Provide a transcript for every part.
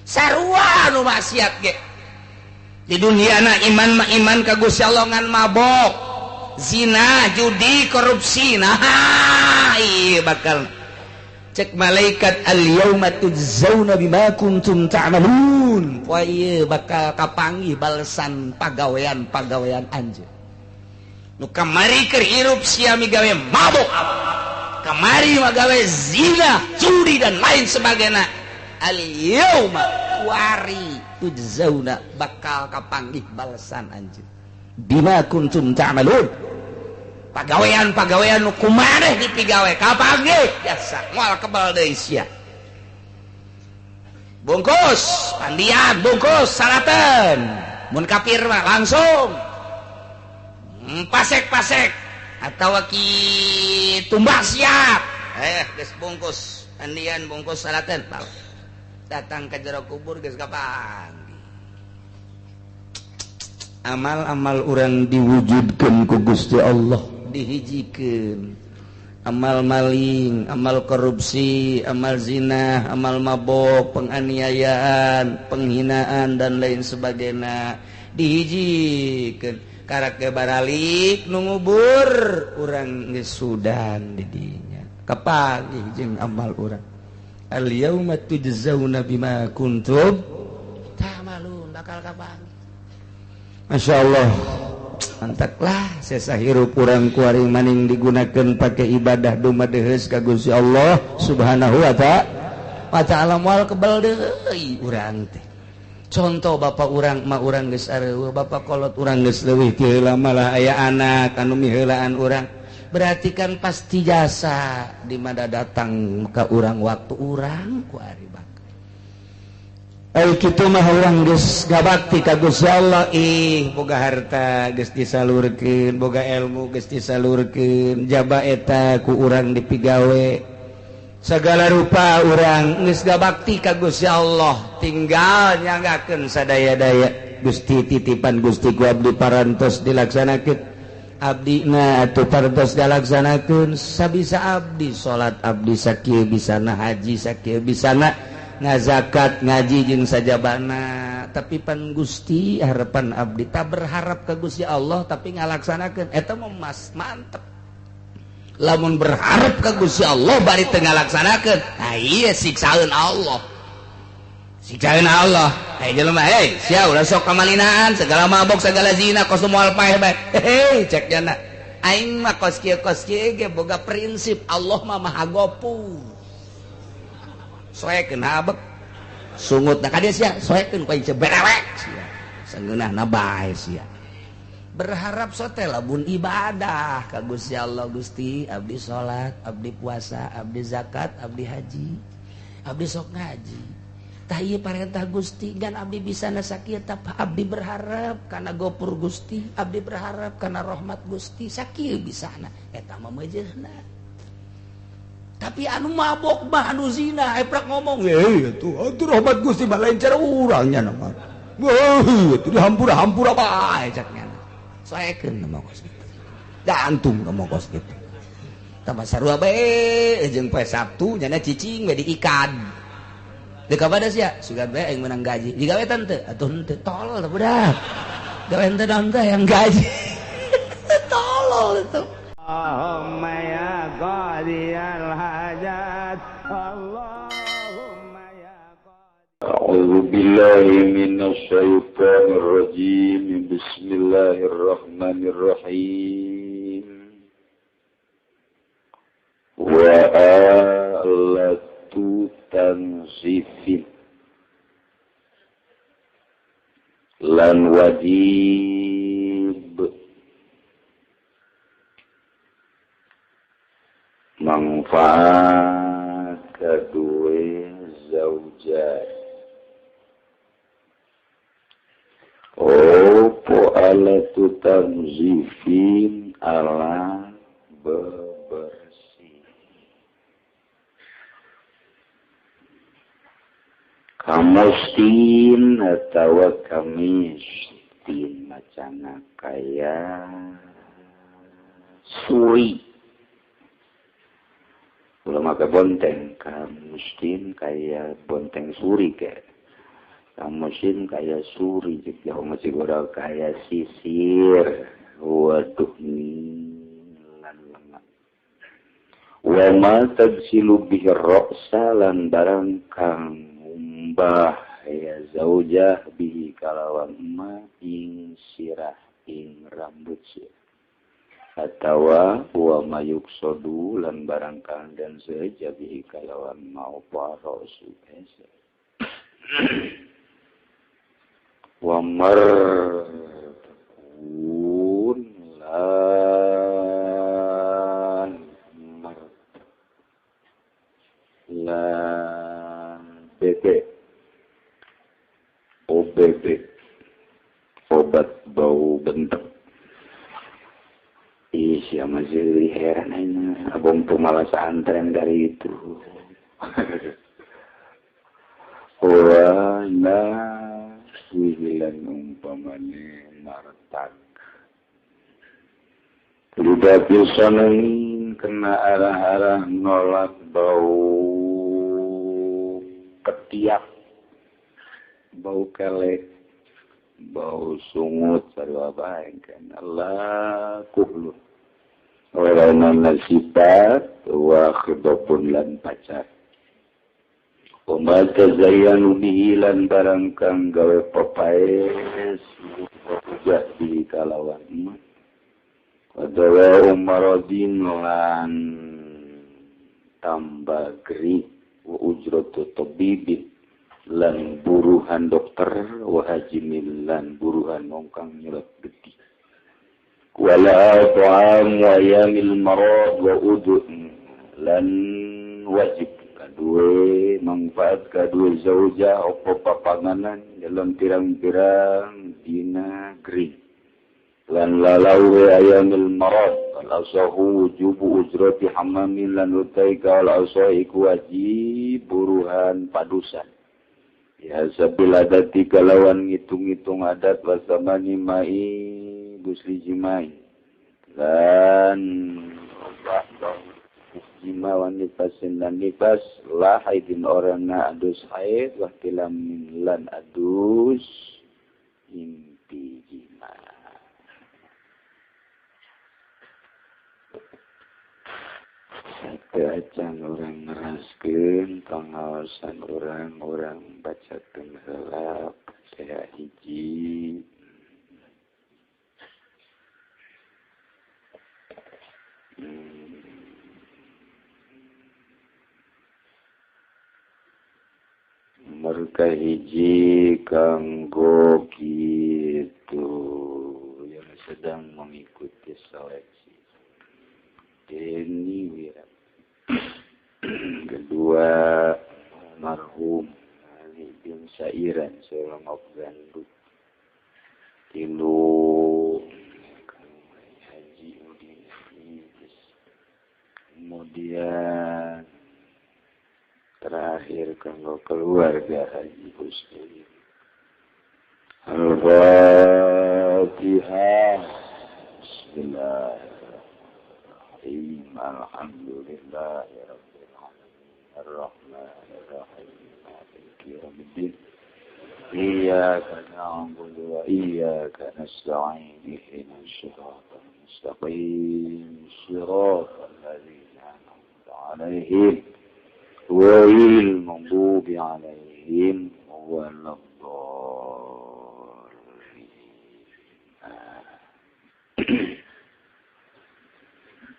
Sarua nu maksiat ge. Di dunia na iman mah iman ka Gusti Allah ngan mabok, zina, judi, korupsi. Nah, iya bakal cek malaikat al yauma tujzauna bima kuntum ta'malun. Poe ieu bakal kapanggih balesan pagawean-pagawean anjeun. Nu kamari keur hirup sia migawe mabok, kamari magawe zina, judi dan lain sebagainya. Al yauma kuari tujzauna bakal kapanggih balesan anjeun bima kuntum ta'malun. Pagawean-pagawean nu kumaneh dipigawe kapanggih jasa moal kebal deui sia. Bungkus pandian, bungkus salaten. Mun kafir mah langsung pasek-pasek atawa ki tumbak siap. Geus bungkus pandian, bungkus salaten. Datang ke jero kubur geus kapanggih. Amal-amal urang diwujudkeun ku Gusti Allah, dihijikeun. Amal maling, amal korupsi, amal zina, amal mabok, penganiayaan, penghinaan dan lain sebagainya dihijikeun. Karak ge baralik nu ngubur urang geus sudan di dinya. Kapanggih jeung amal urang. Al yauma tujzauna bima kuntum ta'malun, bakal kapanggih. Masya Allah, mantaklah sesa hirup urang kuari maning digunakan pakai ibadah dumadeheus ka Gusti Allah Subhanahu wa ta'ala moal kebel deui urang teh. Contoh bapak urang ma urang geus areueuh, bapak kolot urang geus leuwih ti heula malah aya anak anu miheulaan urang. Berarti kan pasti jasa di mana datang ka urang waktu urang kuari bakal. Ai kitu mah urang geus gabakti ka Gusti Allah, ih boga harta geus disalurkeun, boga ilmu geus disalurkeun, jaba eta ku urang dipigawe. Segala rupa urang geus gabakti ka Gusti Allah, tinggal nyanggakeun sadaya-daya. Gusti titipan Gusti ku abdi parantos dilaksanakeun. Abdi na atuh parantos dilaksanakeun sabisa abdi salat abdi sakieu bisana, haji sakieu bisana, ngazakat ngaji jeung sajabana. Tapi pan Gusti harapan abdi tak berharap ka Gusti Allah tapi ngalaksanakeun eta mah mas mantep. Lamun berharap ka Gusti Allah bari teu ngalaksanakeun, nah ieu siksaeun Allah. Siksaeun Allah. Hei jelema, hei sia ulah sok kamalinaan, segala mabok, segala zina, kos moal paeh bae. Hei cek jana. Aing mah kos kieu ge boga prinsip Allah mah Maha Gopur. Soekeun habek. Sungut na ka dieu sia, soekeun ku aing berewek sia. Sangeunahna bae sia. Berharap sote lamun ibadah ka Gusti Allah. Gusti abdi salat, abdi puasa, abdi zakat, abdi haji, abdi sok ngaji. Tah ieu parentah Gusti gan abdi bisa sakieu tah abdi berharap kana gopur Gusti, abdi berharap kana rahmat Gusti, sakieu bisana eta mah meujeuhna. Tapi anu mabok mah anu zina eprak ngomong, atuh atuh rahmat Gusti mah lain cara urang nya mah. Wah, atuh dihampura-hampura bae cak nya. Soekeun mah kos kitu. Gantung mah kos kitu. Tambah sarua bae jeung poe Sabtu nyana cicing we diikan. Deka pada sia, sugan bae aing menang gaji. Digawe tante, atuh henteu tolol teh budak. Gawe henteu tante yang gaji. Tolol itu. Allahumma ya qadiyal hajat. Allahumma ya qadi. A'udzu billahi minasy syaithanir rajim. Bismillahirrahmanirrahim. Wa alatu tanzifin lan wajib manfaat kedua zaujat. Opo alatu tanzifin ala bebersih. Kamustin atawa kamistin macana kaya suri. Ulah make bonteng, kamustin kaya bonteng suri ke. Kamusin kaya suri cek jauh masih gorau kaya sisir. Waduh lan lengah. Wa ma tagsilu bihi ra'sa lan barang kang umbah ya zaujah bihi kalawan ma ing sirah ing rambut sirah. Atawa wa mayuksodu lan barang kang dan seja bihi kalawan mau parosu hese. Wa martakun lan mar lan BP OBB obat bau bentek. Ih, siapa sih heran aja. Abang tuh malah santren dari itu. Wah, nah, wihilan umpamane martak. Lidah pisanin kena arah-arah nolak bau ketiak, bau kelek, bau sungut sarua bae kan Allah kuhlu. Warana sifat wa khidapun lan pacar. Wa tazayyanu bihi lan barang kang gawe papaes jadi kalawan emak. Wa umaradin lan tambah geri wa ujratu tabibin lan buruhan dokter wa hajimil lan buruhan wong kang nyelot getih. Wala ta'am wa yamil marad wa udu lan wajib kadue manfaat kadue zauja opo papanganan dalam pirang-pirang dina gering lan lalawe ayamil marad al asahu wujubu ujrati hamamin lan utai kal asahu iku wajib buruhan padusan ya sabil adati kalawan ngitung-ngitung adat wasamani mai gusli jimai lan jima wan nifasin lan nifas la haidin orangna adus haid wa tilamin lan adus inti jima. Satu acan orang ngeraskeun pangaosan orang-orang bacakeun heula Fatihah hiji. Mereka hiji kanggo kitu yang sedang mengikuti seleksi Deni Wira. Kedua almarhum Ali bin Sairan seorang gandut. Tilu Haji Udin. Kemudian terakhir kanggo keluarga Haji Husni. Al-Fatihah. Bismillahirrahmanirrahim. Alhamdulillahirabbil alamin. Arrahmanirrahim. Maliki yaumiddin. Iyyaka na'budu wa iyyaka nasta'in. Ihdinas siratal mustaqim. Siratal ladzina an'amta 'alaihim ghairil maghdubi 'alaihim waladdallin.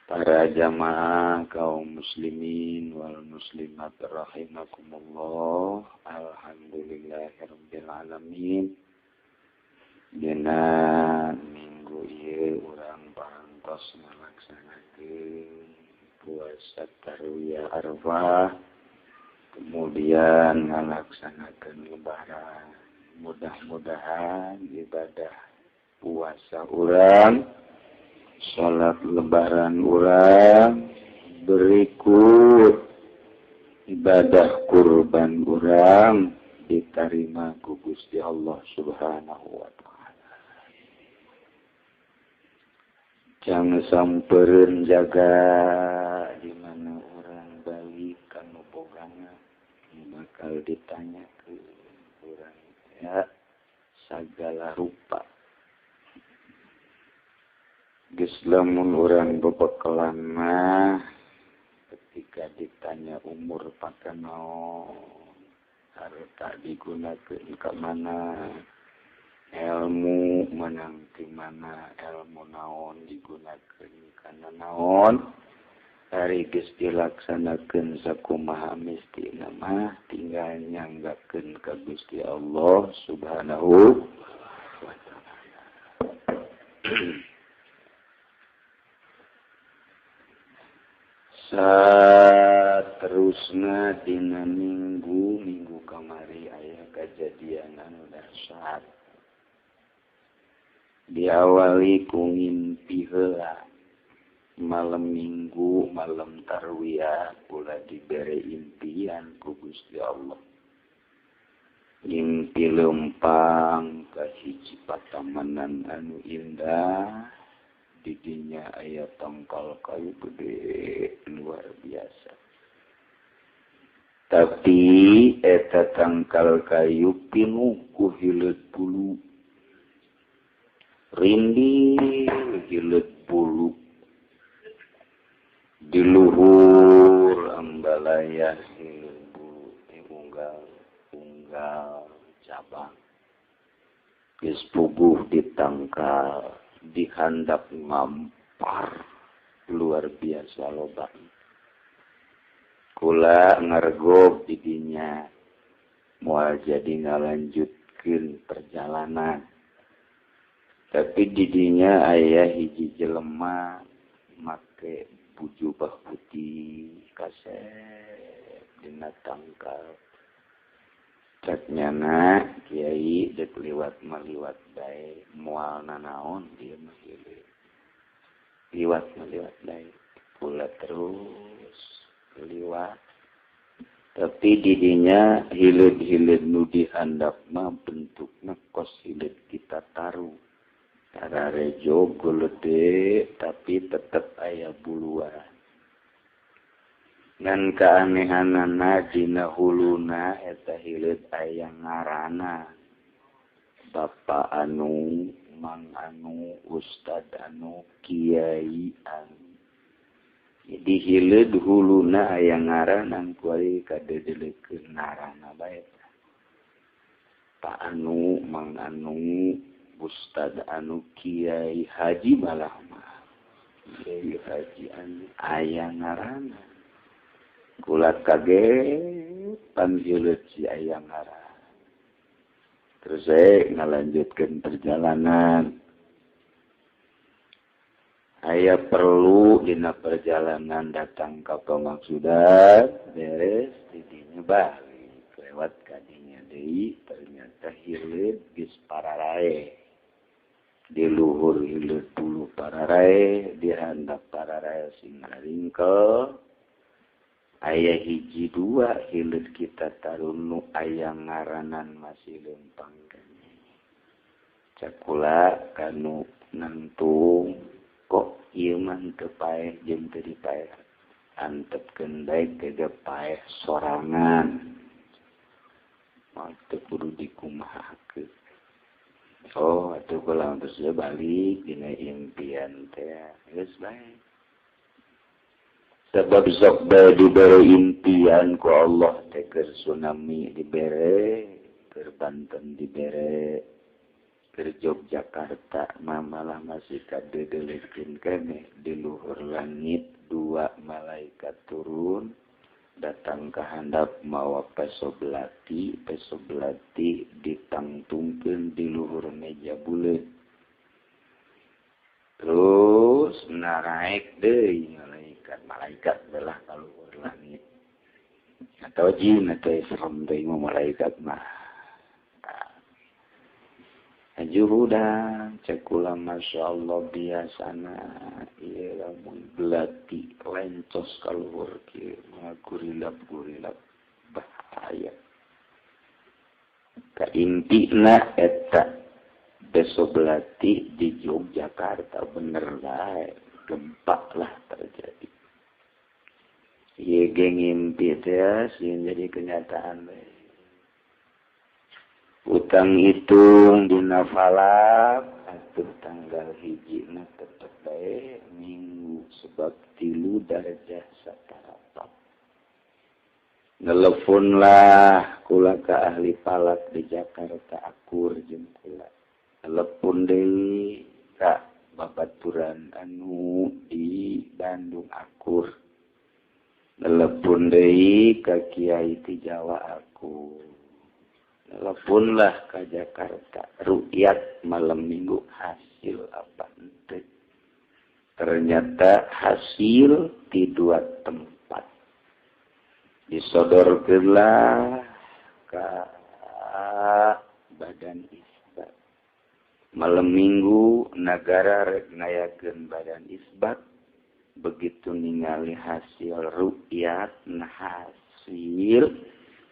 Para jamaah kaum muslimin wal muslimat rahimakumullah. Alhamdulillahirabbil alamin. Dina minggu ieu urang parantos ngalaksanakeun puasa Tarwiyah Arafah, kemudian ngalaksanakeun lebaran. Mudah-mudahan ibadah puasa urang, salat lebaran urang, berikut ibadah kurban urang diterima ku Gusti Allah Subhanahu wa taala. Jangan sampereun jaga di mana orang balik kanu bogana bakal ditanya ke urang teh. sagala rupa. Geus lamun urang bebekalan mah ketika ditanya umur pakanaon, harta digunakeun ka mana, ilmu menang ti mana, ilmu naon digunakeun kana naon, ari geus dilaksanakeun sakumaha mestina mah tinggal nyanggakeun ka Gusti Allah Subhanahu wa ta'ala. Saterusna dina minggu kamari aya kajadian anu dahsyat. Diawali ku ngimpi heula. Malam minggu, malam tarwiyah kula dibere impian ku Gusti Allah. Ngimpi lempang ka hiji patamanan anu indah. Didinya aya tangkal kayu gede luar biasa. Tapi eta tangkal kayu pinuh ku hileut bulu. Rindil hileut bulu. Di luhur ambalaya hileut bulu unggal unggal cabang. Geus puguh ditangkal. Dihandap ngampar luar biasa loba. Kula ngargog didinya moal jadi ngalanjutkeun perjalanan. Tapi didinya aya hiji jelema make bujubah putih kasep dina tangkal. Cek nyana kiai dek liwat maliwat bae moal nanaon dia mah liwat maliwat bae pula terus liwat. Tapi didinya hileud-hileud nu dihandap mah bentukna kos hileud kita taruh tararejo gulede tapi tetep aya buluan. Ngan keanehanana dina huluna eta hileut aya ngaranna Bapak anu, Mang anu, Ustad anu, Kiai anu. Jadi hileut huluna aya ngaranna kuari kadedelekeun ngaranna bae. Pak anu, Mang anu, Ustad anu, Kiai Haji malah mah. Kiai Haji anu aya ngaranna. Kula kaget panggileut si aya ngaran. Terus saya ngalanjutkeun perjalanan. Aya perlu dina perjalanan datang ka pamaksudan, beres didinya balik lewat kadinya deui ternyata hileut geus pararae. Di luhur hileut bulu pararae, di handap pararae sing ngaringkel. Aya hiji dua hileut kita tarunu aya ngaranan masih lempang keneh. Cakula kanu nangtung kok ieu mah teu paeh jeung teu dipaeh. Antepkeun bae teu paeh sorangan. Moal teu kudu dikumahakeun. Oh, atuh kula terus balik dina impian teh. Geus bae. Sebab sok bae dibere impian ku Allah teh keur tsunami dibere, keur Banten dibere, keur Yogyakarta mah malah masih kadedelekeun keneh di luhur langit dua malaikat turun datang ka handap mawa peso belati ditangtungkeun di luhur meja buleut. Terus naraek deui malaikat belah kaluhur langit atau jin atau serem deui mah malaikat mah. Juhudan cek kula masyaallah biasana ieu lamun belati lencos kaluhur kieu mah gurilap-gurilap bahaya. Kaintina eta peso belati di Yogyakarta bener bae gempa lah terjadi. Ieu ge ngimpi teh sieun jadi kenyataan bae. Tukang hitung dina falak atuh tanggal hijina tetep bae minggu sebab 3 darjah satarapat. Nelepon lah kula ka ahli falak di Jakarta akur jeung kula. Telepon deui ka babaturan anu di Bandung akur. Telepon deui ka kiai ti Jawa akur. Telepon lah ka Jakarta rukyat malam minggu hasil apa henteu. Ternyata hasil di dua tempat. Disodorkeunlah ka badan isbat. Malam minggu nagara rek ngayakeun badan isbat. Begitu ningali hasil rukyat nah hasil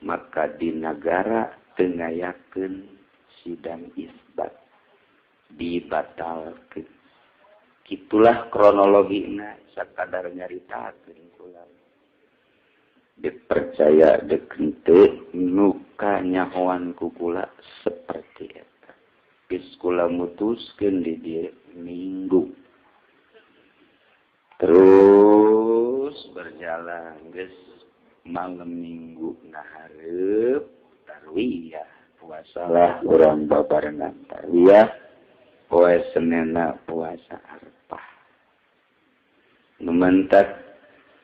maka di nagara teu ngayakeun sidang isbat, dibatalkeun. Kitulah kronologina sakadar nyaritakeun kula. Dipercaya dek henteu nu kanyahoan ku kula seperti eta. Geus kula mutuskeun di dieu minggu. Terus berjalan geus malam minggu ngahareup tarwiyah, puasalah urang babarengan tarwiyah, poe Senena puasa Arfah. Nu mentak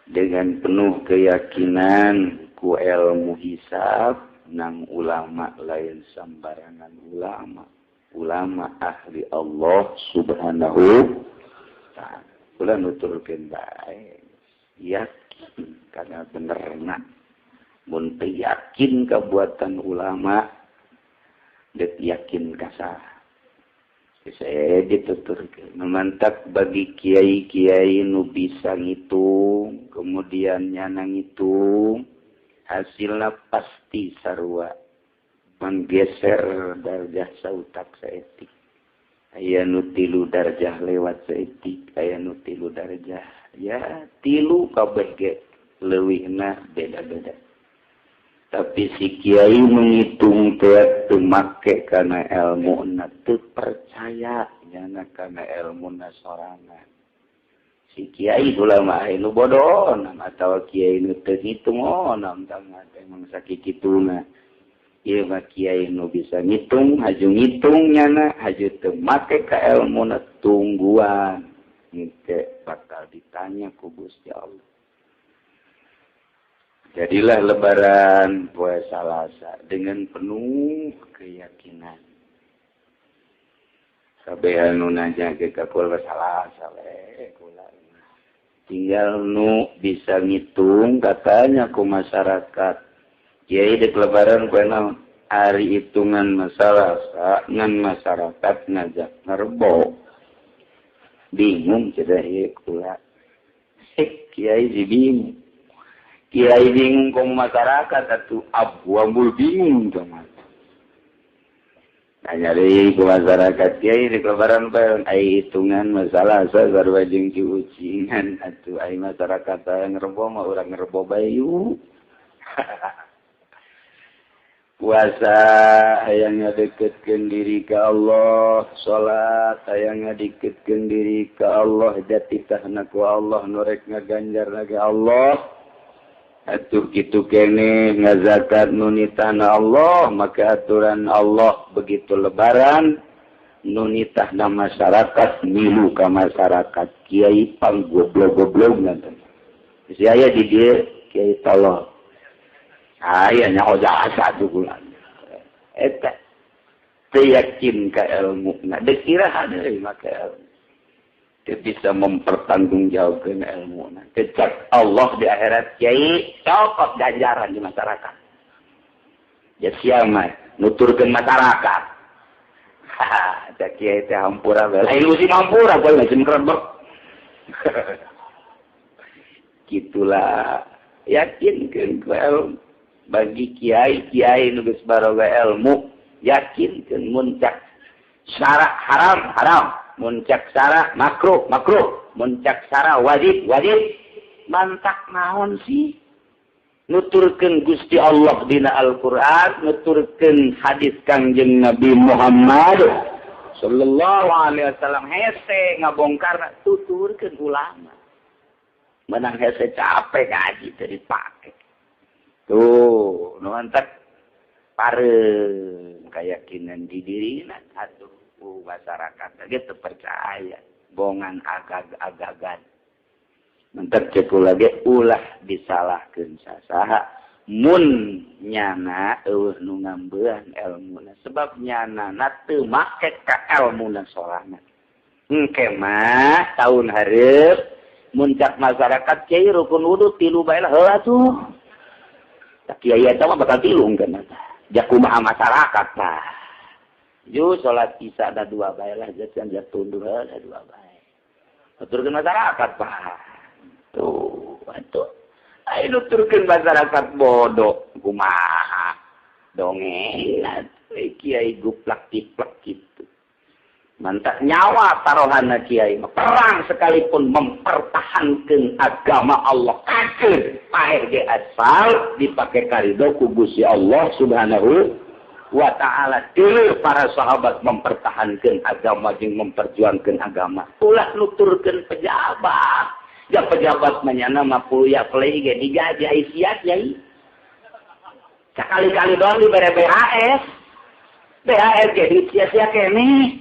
dengan penuh keyakinan ku ilmu hisab nang ulama lain sambarangan ulama, ulama ahli Allah Subhanahu ta'ala. Kula nuturkeun bae yakin kana benerna. Mun teu yakin kabuatan ulama deuk yakin ka saha. Saya dituturkeun memantak bagi kiai-kiai nu bisa ngitung kemudian nyana ngitung hasilna pasti sarua menggeser darjah sautak saeutik. Aya nu 3 darjah lewat saeutik, aya nu 3 darjah ya 3 kabeh ge leuwihna beda-beda. Tapi si kiai menghitung teh teu make kana elmuna, teu percaya nyana kana elmuna sorangan. Si kiai ulama nu bodoh atawa kiai nu teu ngitung oh nam tangga emang sakikituna. Ieu mah kiai nu bisa ngitung, haju ngitung nyana, haju teu make ka elmuna tungguan. Engke bakal ditanya ku Gusti Allah. Jadilah lebaran poe Salasa dengan penuh keyakinan. Kabeh anu nanya ge ka kula Salasa we kula. Tinggal nu bisa ngitung katanya ku masyarakat. Kiai dek lebaran poe naon? Ari hitungan masalah ngan masyarakat ngajak ngerbo. Bingung cenah ieu kula. Kiai si bingung. Kiai bingung kong masyarakat atuh abu-ambul bingung sama. Nanya deui ku masyarakat kiai di lebaran bae ai hitungan masalah sarua jeung ciucingan atuh ai masyarakat ngerebo mah urang ngerebo bae yuk. Puasa hayang ngadeketkeun diri ka Allah, salat hayang ngadeketkeun diri ka Allah, jatitahna ku Allah nu rek ngaganjarna ka Allah. Atuh kitu keneh ngazakat nunitahna Allah, maka aturan Allah begitu lebaran nunitahna masyarakat milu ka masyarakat kiai pang goblok-goblok nanti. Si aya di dieu kiai tolol. Aya nya jasa dukulan. Eta teu yakin ka elmuna, deuk iraha deui make ilmu. Dia bisa mempertanggungjawabkan ilmu. Kecak Allah di akhirat kiai cokot ganjaran di masyarakat. Ya siapa nuturkeun masyarakat. Haha, cak kiai teh hampura bae. Lain musim hampura poe musim kerebek. Gitulah yakinkeun ku ilmu. Bagi kiai-kiai nu geus baroga ilmu, yakinkeun mun cak syarak haram haram. Muncak sara makruh makruh, muncak sara wajib wajib, mantak naon sih? Nuturkeun Gusti Allah dina Al-Qur'an, nuturkeun hadis Kangjeng Nabi Muhammad sallallahu alaihi wasallam hese ngabongkar tuturkeun ulama. Menang hese capek ngaji teu dipake. Tuh, nu antak pareum keyakinan di dirina atuh masyarakat ge teu percaya bongan agag-agagan. Mentek cek kula ge ulah disalahkeun sasaha mun nyana eueuh nu ngambean elmuna sebab nyana na teu make ka elmuna sorangan. Engke mah taun hareup mun cak masyarakat kiai rukun wudu tilu bae lah heuh atuh. Tak kiai eta mah bakal tilu engkeun tah. Jakumaha masyarakat tah. Ju salat isya da dua bae lah jajan tunduh da dua bae. Aturkeun masyarakat tah. Tuh, atuh. Ayo nuturkeun masyarakat bodoh kumaha. Dongeng atuh kiai guplak tiplek kitu. Mantap nyawa taruhanna kiai mah perang sekalipun mempertahankan agama Allah kacir paeh ge asal dipake karido ku Gusti Allah Subhanahu wa ta'ala. Dulu para sahabat mempertahankan agama jeung memperjuangkan agama. Ulah nuturkeun pejabat. Ya pejabat manyana mah ya play ge digaji ai siat yai. Sakali-kali doang dibere BHS. BHS ge disia-sia keneh.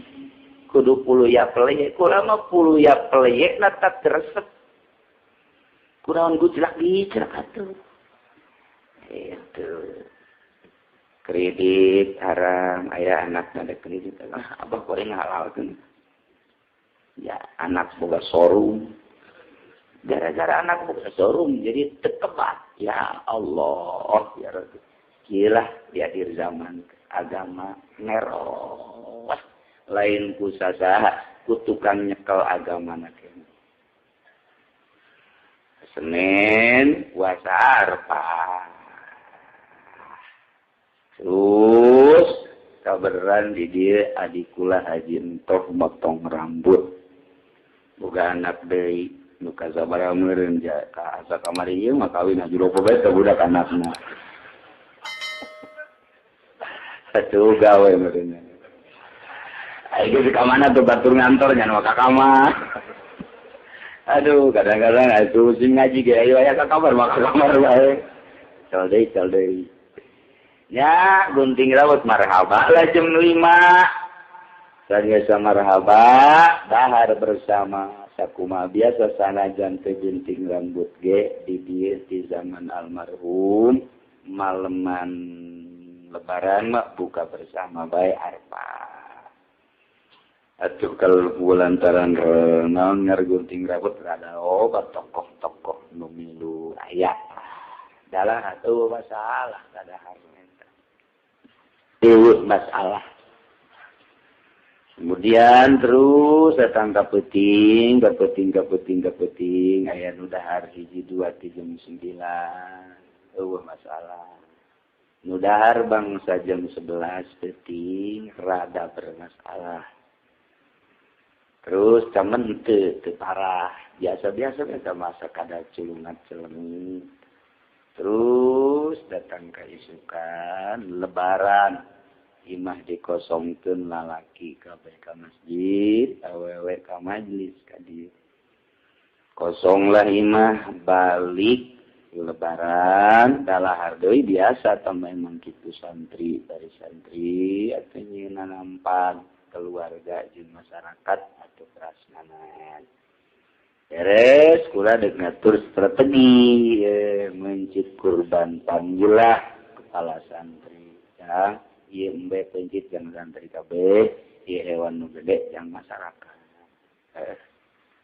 Kudu puluh ya play, kula mah puluh ya play na tak resep. Kunaon gujlak gijlak atuh. Itu. Kredit haram aya anak ada kredit ah abah goreng halalkeun. Ya anak boga showroom. Gara-gara anak buka showroom jadi tekebat. Ya Allah, ya Rabbi. Gila di akhir zaman agama ngeros. Lain ku sasaha, ku tukang nyekel agama na kene. Senin puasa Arafah. Terus kaberan di dieu adikula haji entoh motong rambut. Boga anak deui. Nu kasabaraha meureun ja ka asa kamari ieu mah kawin haji lopo bae teh budak anakna. Atuh gawe meureun. Ayo geus ka mana tuh batur ngantor nya nu ka kamar. Aduh kadang-kadang atuh sing ngaji ge ayo aya ka kamar mah ka kamar bae. Cal deui. Nya gunting rambut marhaba lah jam 5. Sanggeus marhaba dahar bersama. Sakuma biasa sanajan teu gunting rambut ge di dieu di zaman almarhum maleman lebaran mah buka bersama bae arpa. Atuh kalau lantaran naon gunting rambut rada obat tokoh-tokoh nu milu aya. Dalah atuh masalah kadahar eta. Eueuh masalah. Kemudian terus datang ke peting, aya nu dahar hiji 2 3 jam 9. Eueuh masalah. Nu dahar bangsa jam 11 peting rada bermasalah. Terus camen teu parah, biasa-biasa eta masa kada culungat celengit. Terus datang ka isukan lebaran. Imah dikosongkeun lalaki kabeh ka masjid, awewe ka majlis ka dieu. Kosonglah imah balik lebaran dalahar deui biasa tambah emang kitu santri dari santri atuh nyieunna nampan keluarga jeung masyarakat atuh prasmanan. Beres kula deuk ngatur strategi mencit kurban panggilah kepala santri ya. Ieu embe pencit yang santri kabeh, ieu hewan nu gede yang masyarakat.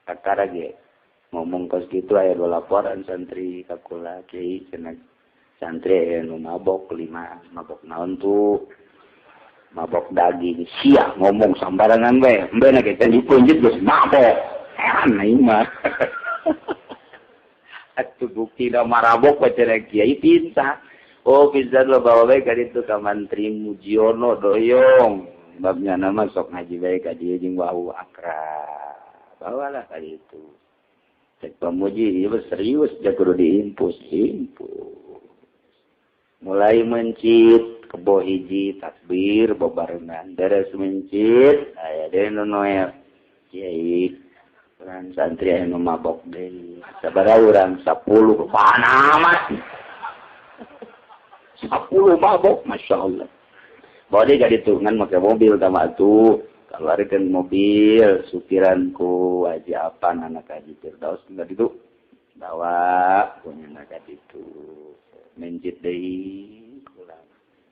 Kakara ge ngomong kos kitu aya dua laporan santri ka kula kiai cenah santri aya nu mabok 5, mabok naon tuh? Mabok daging. Sia ngomong sambarangan bae, embe na ge can dipencit geus mabok. Heran ieu mah. Atuh bukti da marabok bae cenah kiai pinta. Oh bisa lo bawa bae ka ditu ka Mantri Mujiono doyong. Babnya nama sok ngaji bae ka dieu jeung wau akrab. Bawalah ka ditu. Cek pamuji ieu serius ja kudu diimpus, impus. Mulai mencit kebo hiji takbir babarengan beres mencit aya deui nu noel kiai urang santri aya nu mabok deui sabaraha urang 10 panamat 10 mabok masyaallah. Bawa dia gak ditungan pakai mobil sama tuh keluarkan mobil supiran ku haji apan anak haji Firdaus enggak itu bawa punya anak itu mencit deui pulang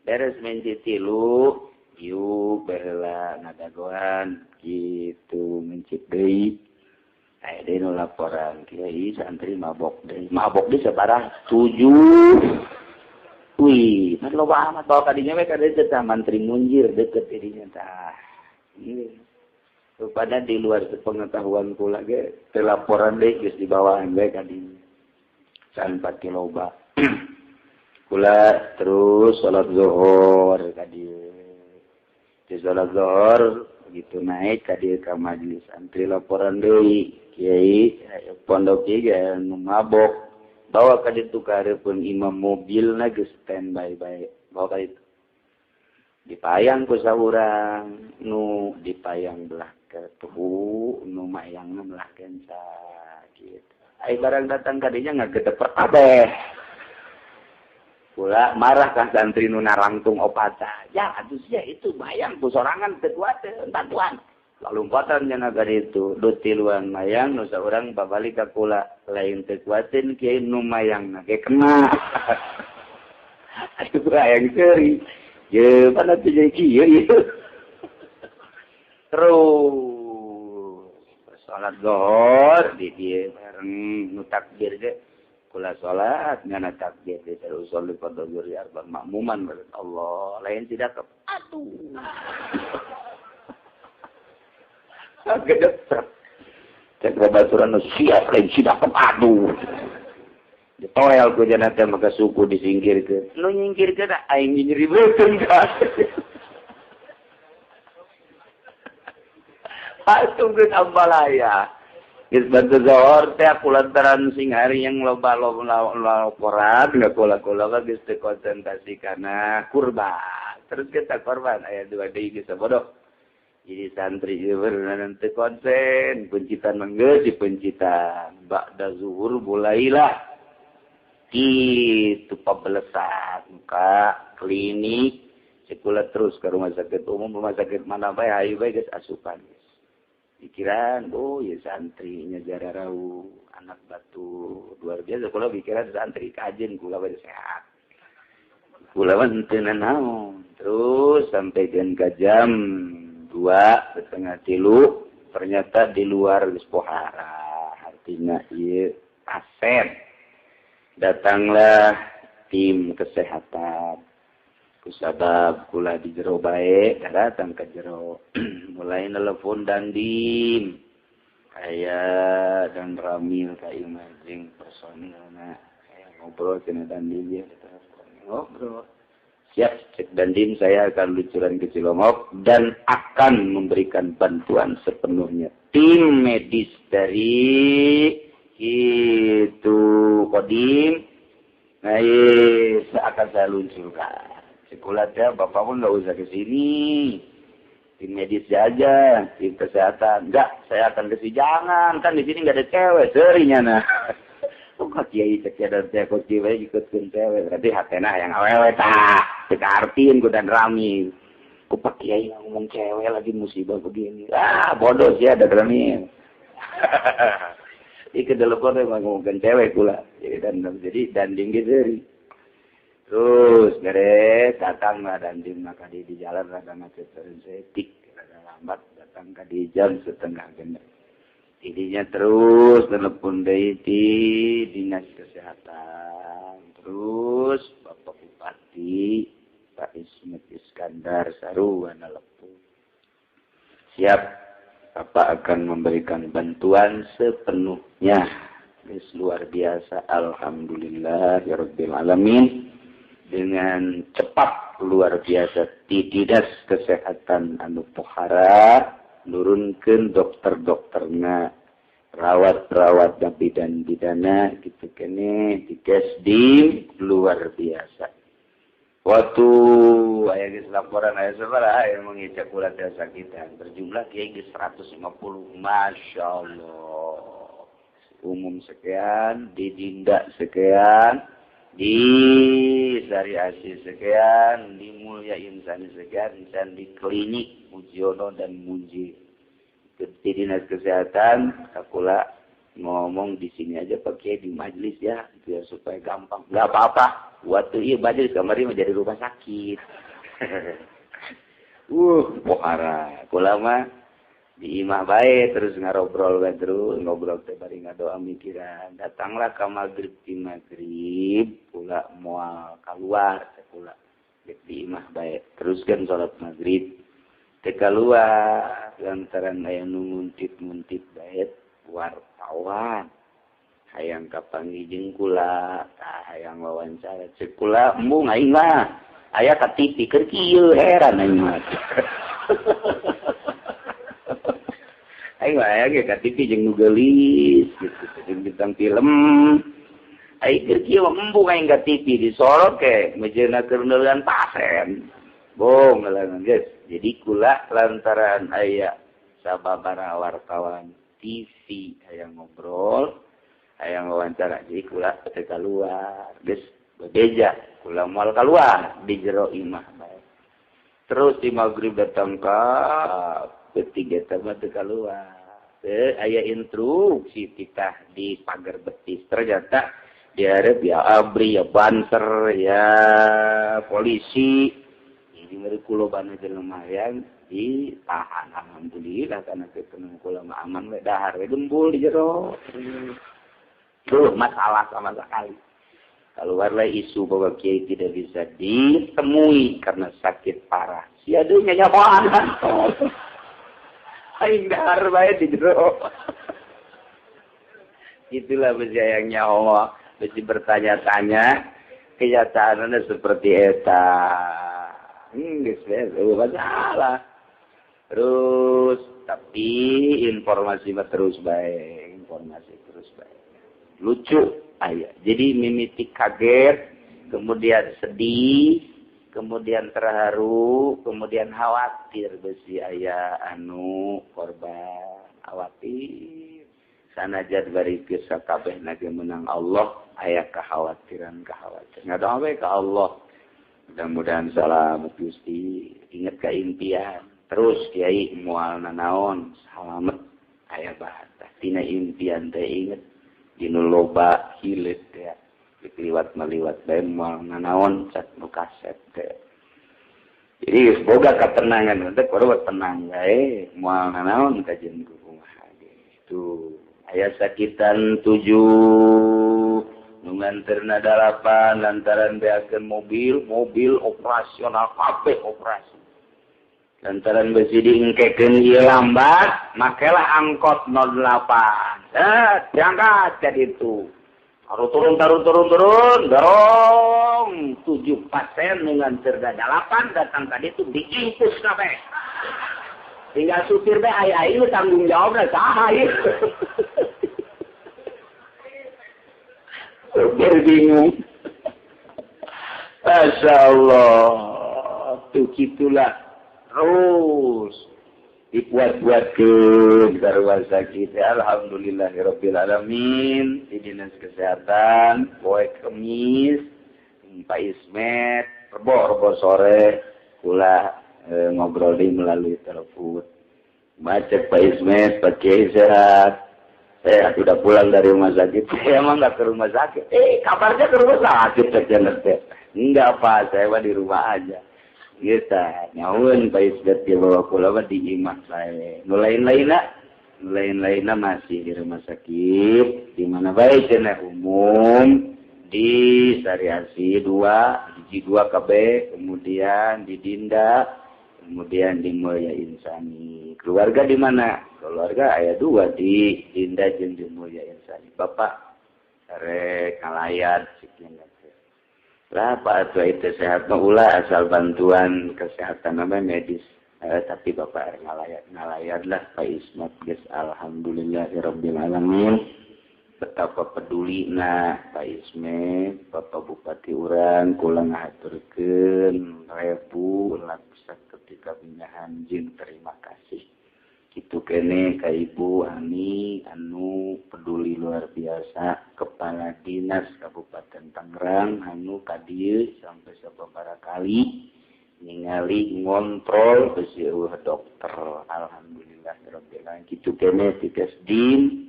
beres mencit tilu yuk berela ngadagoan gitu mencit deui aya deui nu laporan kiai santri mabok deui separah 7. Wih, kan loba amat bawa kadinya we kada teh mantri munjir deket dirinya tah. Ieu. Rupana di luar sepengetahuan kula ge teu laporan deui geus dibawaan we kadinya. Can pati loba. Kula terus salat zuhur kadieu. Di salat zuhur begitu naik kadieu ka majelis santri laporan deui, kiai pondok ieu ge nu mabok. Bawa ka ditu ka hareupeun imam mobilna geus standby bae. Bawa ka ditu. Dipayang ku saurang nu dipayang belah ke tuhu nu mayangna belah kenca kitu. Ai barang datang ka dinya ngagedeper kabeh. Kula marah ka santri nu narangtung opata. Ya atuh sia itu bayang ku sorangan teu kuateun bantuan. Lalumpatan nya ka ditu du tiluan mayang nu saurang babalik ka kula lain teu kuateun kiai nu mayangna ge kena. Aduh hayang seuri. Ye mana teh jadi kieu ieu. Terus salat zuhur di dieu bareng nu takbir ge kula salat ngana takbir di terus salat fardhu zuhur arba makmuman Allah lain tidak aduh. Gede cek babaturan nu siap lain sidak aduh. Ditoel ku jana teh maka suku disingkirkeun. Nu nyingkirkeun aing nyeri beuteung ka. Atuh geus ambalaya. Geus bantu zuhur teh aku lantaran sing hari yang loba laporan kula-kula geus teu konsentrasi kana kurban. Terus kita korban aya dua deui geus bodoh. Jadi santri nanti konsen pencitan mangga di pencitan ba'da zuhur mulailah itu pabelesan ka klinik sekolah terus ke rumah sakit umum rumah sakit mana bae hayu bae geus asupan pikiran oh ya santrinya jararau anak batu luar biasa kula pikiran santri kajen kula bae sehat kula mah henteu nanaon terus sampai ka jam 2:30 ternyata di luar geus pohara artinya ieu pasien datanglah tim kesehatan kusabab kula di jero bae datang ke jero mulai nelpon dandim aya dan Ramil ka imah jeung personilna aya ngobrol cenah dandim ieu ngobrol. Siap, cek dandim saya akan lucuran ke Cilongok dan akan memberikan bantuan sepenuhnya. Tim medis dari itu Kodim, nah akan saya luncurkan. Sekolah ya, bapak pun nggak usah ke sini. Tim medis aja, tim kesehatan. Enggak, saya akan ke sini. Jangan, kan di sini nggak ada cewek, serinya nah. Kok kiai cek dan saya kok kiai ikutkeun cewek berarti hatena yang awewe tah kita artiin ku dan rami ku pak kiai ngomong cewek lagi musibah begini ah bodoh sih ada rami iki telepon emang ngomongkeun cewek kula jadi dan jadi danding gitu terus beres datanglah dandim maka di jalan rada macet setik rada lambat datang ka di jam 5:30. Idinya terus telepon deui di dinas kesehatan terus Bapak Bupati Pak Ismet Iskandar sarua nelepon siap Bapak akan memberikan bantuan sepenuhnya. Ini luar biasa alhamdulillah ya rabbil alamin dengan cepat luar biasa di dinas kesehatan anu pohara nurunkeun dokter-dokterna rawat-rawat dan bidan-bidana gitu kene di Kesdim luar biasa. Waktu aya geus laporan aya sabaraha aya mengicak kula teh sakitan berjumlah kiai geus 150. Masya Allah. Umum sekian, di Dinda sekian, di Sari Asih sekian, di Mulia Insani sekian, dan di klinik Mujiono dan Munji. Di Dinas Kesehatan kakula ngomong di sini aja pakai di majelis ya, biar supaya gampang. Nggak apa-apa. Waktu iya majelis kamari menjadi rumah sakit. Pohara. Kula mah di imah bae terus ngarobrol bae terus ngobrol teh bari ngadoa mikiran. Datanglah ka magrib di magrib kula moal kaluar teh kula di imah bae. Teruskeun salat magrib. Teh kaluar lantaran aya nu nguntit-nguntit bae wartawan. Hayang kapanggih jeung kula, tah hayang wawancara ceuk kula embung aing mah. Aya ka TV keur kieu heran aing mah. Aing mah aya ge ka TV jeung nu geulis gitu, jeung bintang film. Aing keur kieu embung aing ka TV disorot ke mejeuna keur neuleun pasien. Bong ngeuleun geus. Jadi kula lantaran aya sababaraha wartawan TV hayang ngobrol, hayang wawancara, jadi kula teu kaluar, geus bebeja, kula moal kaluar di jero imah bae. Terus di magrib datang ka ketiga teh mah teu kaluar. Teu aya instruksi titah di pagar betis. Ternyata dihareup ya ABRI, ya Banser, ya polisi. Jadi meureun kulobana jelema hayang ditahan. Alhamdulillah karena ketemu kula mah aman we dahar we gembul di jero. Tuh masalah sama sekali. Keluarlah isu bahwa kiai tidak bisa ditemui karena sakit parah. Sia deui nyahoan. Aing dahar bae di jero. Itulah besi yang nyawa, besi bertanya-tanya, kenyataannya seperti eta. Geus we masalah. Terus tapi informasi mah terus bae, informasi terus bae. Lucu aya. Jadi mimiti kaget, kemudian sedih, kemudian terharu, kemudian khawatir besi aya anu korban, khawatir. Sanajan bari geus sakabehna ge menang Allah, aya kekhawatiran-kekhawatiran. Ngadoa we ka Allah. Mudah-mudahan salamet Gusti, inget ka impian. Terus kiai moal nanaon, salamet aya bahatah. Tina impian teh inget dinu loba hileut teh. Liwat maliwat bae moal nanaon cat nu kasep teh. Jadi geus boga katenangan teh kudu tenang bae moal nanaon kajeun kumaha ge. Tuh aya sakitan 7 nu nganterna 8 lantaran beakeun mobil operasional kabeh operasi. Lantaran besi diengkekeun ieu lambat, makelah angkot 08. Set, diangkat ka ditu. Taruh turun, dorong 7 pasien nu nganterna 8 datang ka ditu diimpus kabeh. Tinggal supir bae aya aing tanggung jawabna saha ieu. Supir bingung. Masya Allah. Tuh gitulah. Terus dibuat-buatkeun ka rumah sakit. Alhamdulillahirabbil alamin. Di Dinas Kesehatan poe Kemis Pak Ismet rebo sore kula ngobrol di melalui telepon. Baca Pak Ismet, Pak Kiai sehat. Saya sudah pulang dari rumah sakit. Saya emang nggak ke rumah sakit. Kabarnya ke rumah sakit. Enggak Pak, saya mah di rumah aja. Gitu, nyaun Pak Ismet dia bawa pulang mah di imah saya. Nu lain-lainna masih di rumah sakit. Di mana baik cenah umum di Sari Asih 2, di G2 KB, kemudian di Dinda, kemudian di Mulia Insani. Keluarga di mana? Keluarga ayah 2 di Dinda jeung di Mulia Insani. Bapak rek ngalayat sekian. Lah Pak atuh itu sehat mah ulah asal bantuan kesehatan apa medis. Tapi bapak ngalayat lah Pak Ismat geus alhamdulillahirabbil alamin. Betapa peduli nah Pak Ismet, Bapak Bupati urang kula ngahaturkeun rebu laksa ketika pindahan jeung terima kasih. Kitu kene ka Ibu Ani anu peduli luar biasa, Kepala Dinas Kabupaten Tangerang anu ka dieu sampai sababaraha kali ningali ngontrol besi eueuh dokter. Alhamdulillah rabbil alamin. Kitu kene Tikesdim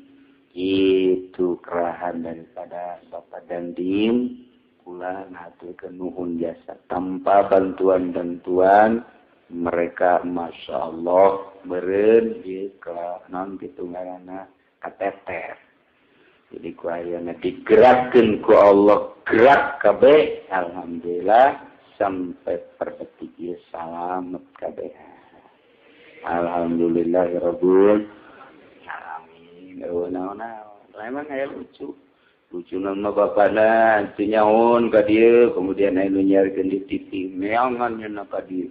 itu kerahan daripada Bapak Dandim kula ngaturkeun nuhun jasa. Tanpa bantuan-bantuan mereka Masya Allah beureun ieu ka naon kitu ngaranna kateter. Jadi ku ayeuna digerakkeun ku Allah gerak kabeh, alhamdulillah sampai per detik ieu salamet kabeh. Alhamdulillahirabbil alamin. Naon-naon emang aya lucu. Lucu nama bapana teu nyaon ka dieu, kemudian aya nu nyiarkeun di TV meangan nya ka dieu.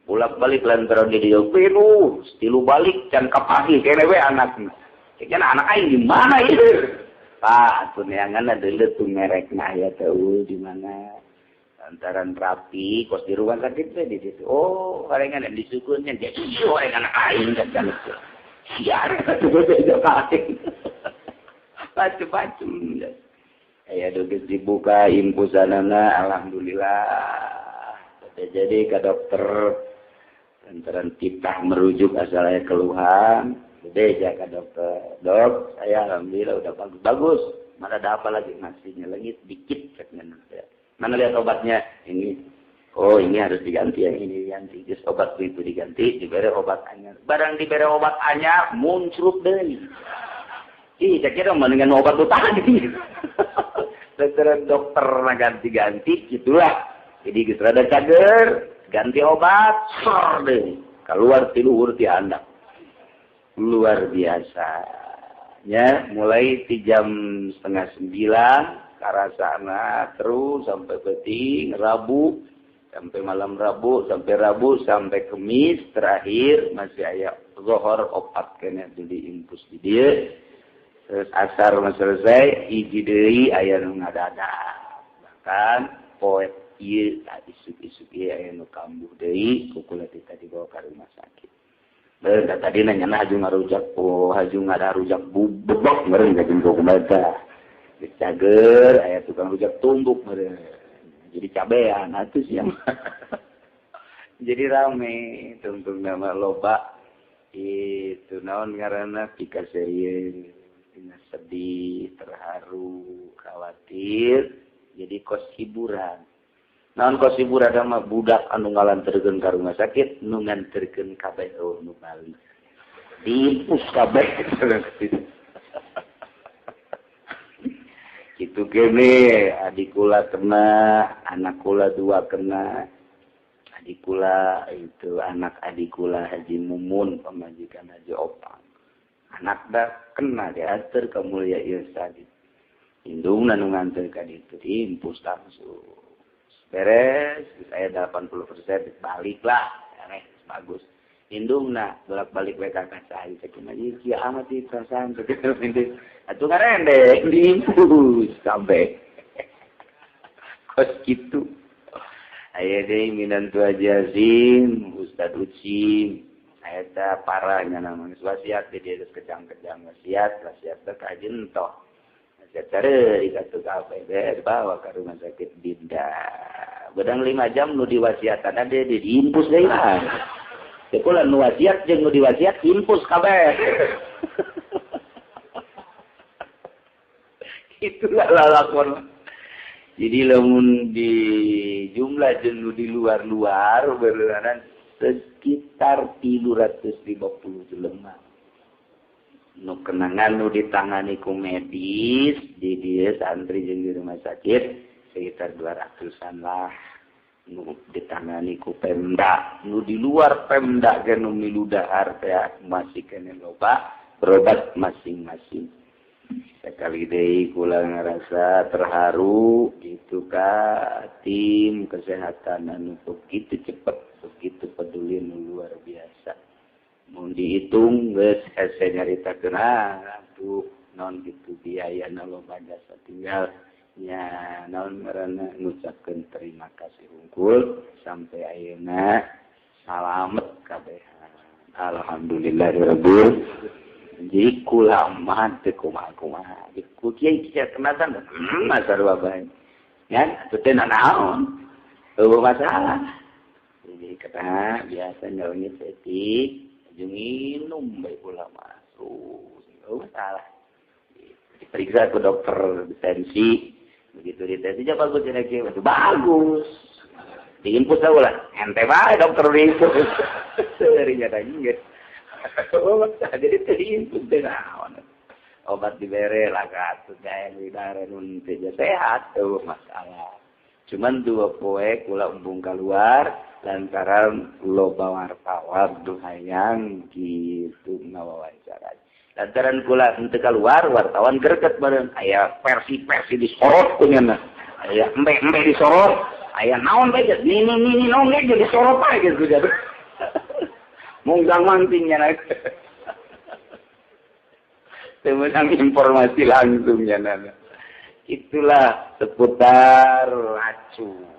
Bolak-balik lantaran di dieu pilu, tilu balik can kapahih kene we anakna. Cek anak aing di mana ieu? Pak, atuh neanganna deuleu tuh merekna aya teh di mana. Lantaran rapi kos di rumah sakit teh di situ. Oh, karengan disukunnya dia ieu anak aing kan. Siar atuh beda ka aing. Macem-macem. Aya geus dibuka impusanana alhamdulillah. Jadi ka dokter lantaran titah merujuk asal aya keluhan, beja ka dokter. Dok, saya alhamdulillah udah bagus. Bagus. Mana ada apa lagi ngasihnya lagi dikit ceknya. Mana lihat obatnya? Ini. Oh, ini harus diganti, yang ini diganti. Terus obat itu diganti, diberi obat anyar. Barang diberi obat anyar, muncul deui. Ih, saya kira mendingan obat itu tadi. Lantaran dokter ganti-ganti, gitulah. Jadi geus rada cager, ganti obat, sor deui. Keluar ti luhur ti handap. Luar biasa. Ya, mulai ti jam 8:30 karasana terus sampai peuting Rabu, sampai malam Rabu, sampai Kemis terakhir masih aya zuhur opat kene diimpus di dieu. Terus asar mah selesai, hiji deui aya nu ngadadak. Bahkan poe ieu tadi isuk-isuk ieu aya nu kambuh deui ku kula teh dibawa ka rumah sakit. Beuh tadi nanya haju ngarujak, oh haju ngadarujak bubek meureun ka jeung kumaha. Cager aya tukang rujak tumbuk meureun. Jadi cabean atuh sia. Jadi rame tungtung nama loba itu naon ngaranna pikaseurieun. Sedih, terharu, khawatir, jadi kos hiburan. Naon kos hiburan mah budak anu ngalanterkeun ka rumah sakit, nu nganterkeun kabeh nu bali. Diimpus kabeh. Kitu kene adik kula kena, anak kula dua kena. Adik kula itu anak adik kula Haji Mumun, pamajikan Haji Opang. Anak dah kena diantar ke Mulia Irsa. Indungna nu nganter ka ditu diimpus langsung. Beres, saya 80% baliklah. Aneh, bagus. Indungna bolak-balik we ka saya cek mah ieu amat ieu perasaan cek atuh ngarende diimpus sampe. Kos kitu. Aya deui minantu Haji Azim, Ustad Ucim. Eta parahnya namanya wasiat di dia kejang-kejang wasiat wasiat teh ka jentoh wasiat cari katu kabeh bawa ke rumah sakit Dinda bedang 5 jam nu diwasiatan ada diimpus deui lah teh kula nu wasiat jeung nu diwasiat impus kabeh. Itulah lalakon. Jadi lamun di jumlah jeung nu di luar-luar beureunan sekitar 350 jelema. Nu kenangan nu ditangani ku medis di dieu santri jeung di rumah sakit sekitar 200-an lah. Nu ditangani ku Pemda, nu di luar Pemda ge nu milu dahar teh masih kene loba berobat masing-masing. Sekali deui kula ngarasa terharu gitu ka tim kesehatan anu begitu cepet, begitu peduli nu luar biasa. Mun dihitung geus hese nyaritakeun atuh Non gitu biaya na loba jasa tinggal nya naon ngaranna ngucapkeun terima kasih hungkul sampai ayeuna salamet kabehan. Alhamdulillahirabbil. Jadi kula mah teu kumaha-kumaha. Ku kiai kieu kenatan masarua bae. Kan atuh teh naon? Eueuh masalah. Jadi kata biasa nyaungit setik jeung minum bae kula mah. Eueuh masalah. Diperiksa ke dokter tensi, begitu ditensinya bagus cenah kieu, bagus. Diinfus lah, ente bae dokter diinfus. Seuri nya geus. Oh, jadi diinfus teh naon. Obat dibere lah atuh gae dibere nun teh sehat tuh masalah. Cuman dua poe kula embung keluar lantaran loba wartawan duh hayang kitu ngawawancara. Lantaran kula henteu keluar wartawan greget bareng aya versi-versi disorot ku nya. Aya embe-embe disorot, aya naon bae nini naon ge disorot bae geus jadi. Munggang manting nya na. Temenang informasi langsung nya na. Itulah seputar racun.